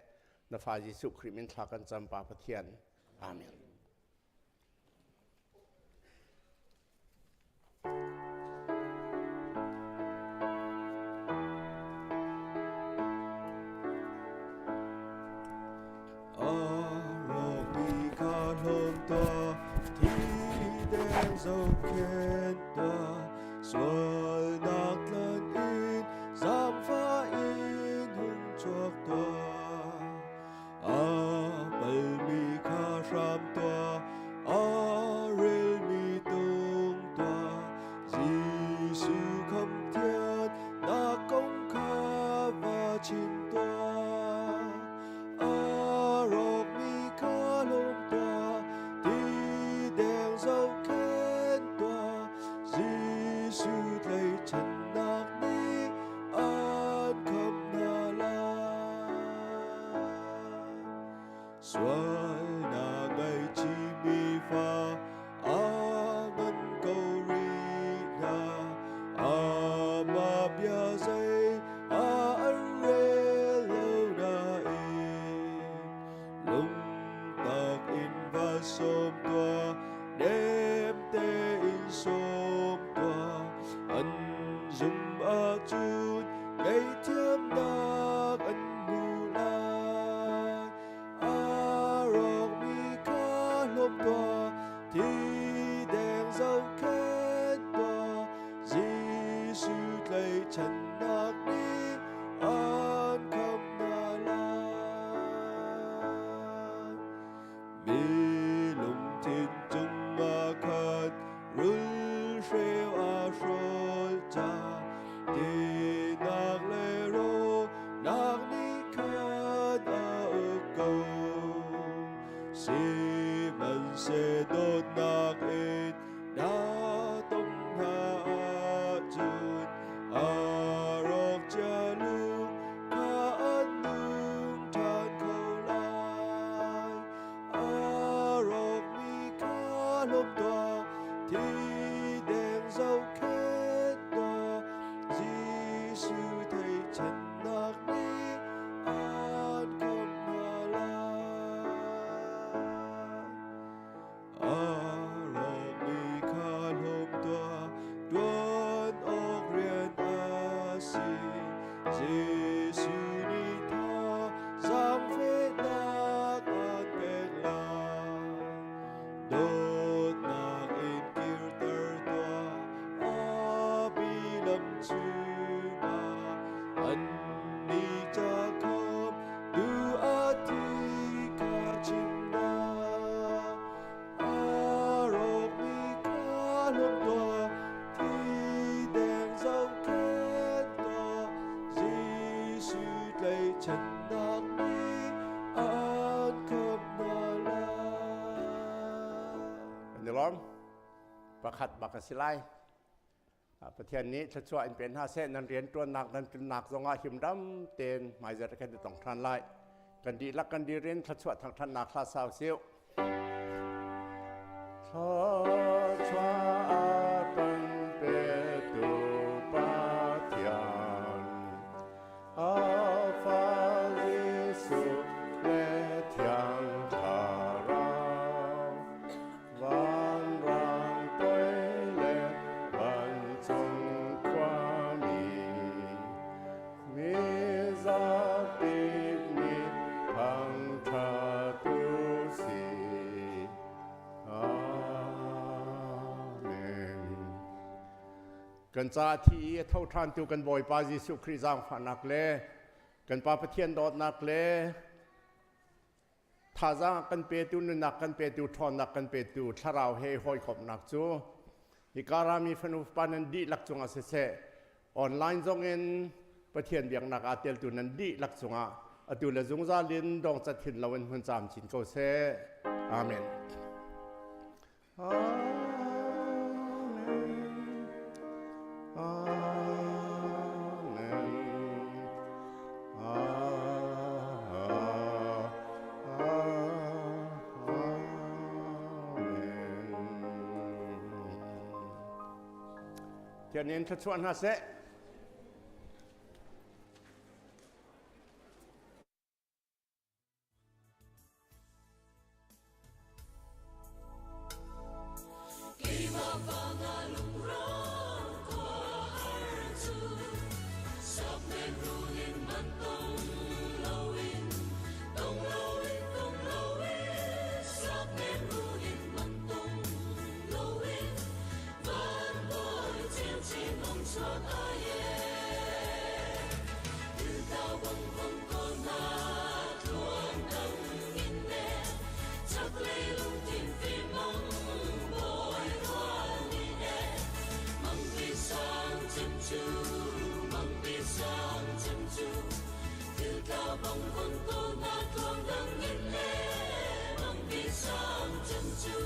S6: na fa Jesuh Khrih min thla kan cam pa Pathian amen.
S16: Sualnak tlan in zaangfah in hung chuak tuah. A palmi kha hram tuah, a relmi tung tuah. Jesuh khamthian na kong kha va chim tuah. A rawkmi kha lawm tuah, ti deng zohkhenh tuah. Jesuh tlei. Jesuh tlaihchannak nih an khamh hna lai. Mi lungthin cungah khan rulhreu a hrawl ca tinak le rawhnak nih khan a uk ko. Sihmanhseh dawtnak in na tong hna ahcun a rawk cia lung kha an nung ṭhan kho lai. A rawkmi kha hlawm tuah, thi deng zohkhenh tuah, Jesuh theihchannak nih an khamh hna lai. A rawkmi kha hlawm tuah, ṭuan awk rian a si. Jesuh nih thazaang fehnak an pek lai. Dawtnak in kirter tuah, a bi lam chungah annih ca khamh tu a thi kha chim hna. A rawkmi kha hlawm tuah, thi deng zohkhenh tuah, Jesuh tlaihchannak nih an khamh hna lai.
S6: Kan i lawm. Pakhat bak a si lai. Pathian nih thluachuah in pe hna seh. Nan rianṭuannak nan tlunnak zongah himdam tein hmaizarh kan i tong ṭhan lai. Kan dihlak kan dir in thluachuah thangṭhatnak hla sau siu. Thluachuah a kan petu Pathian, a Fa Jesuh le Thiang Thlarau, vanrang toi le vancung khuami, mi zapi nih thangṭhat u sih. Amen. Kan ca thi i a tho ṭhantu kan Bawipa Jesuh Khrih zaangfahnak le kan Pa Pathian dawtnak le thazaang kan petu nunnak kan petu ṭhawnnak kan petu thlarau he hawikomhnak cu hika rami fanu fapa nan dihlak cungah siseh online zongin Pathian biaknak aa teltu nan dihlak cungah atu le zungzal in dongcat hin loin hmun caam chin ko seh. Amen. Amen. Amen. Amen. Thian in thluachuah hna seh.
S9: Keimah vangah lungrawn khua har cu sakmen rulin man tong loin tong loin tong loin sakmen rulin man tong loin van bawi chinchin ong chuak ai e Thil bang vang ko na tluang dang in ne chaklei lungthin fimang bawi rual ni e mang pi sang chim chu mang pi sang chim chu thil tla bang vang ko na tluang dang in ne mang pi sang chim chu.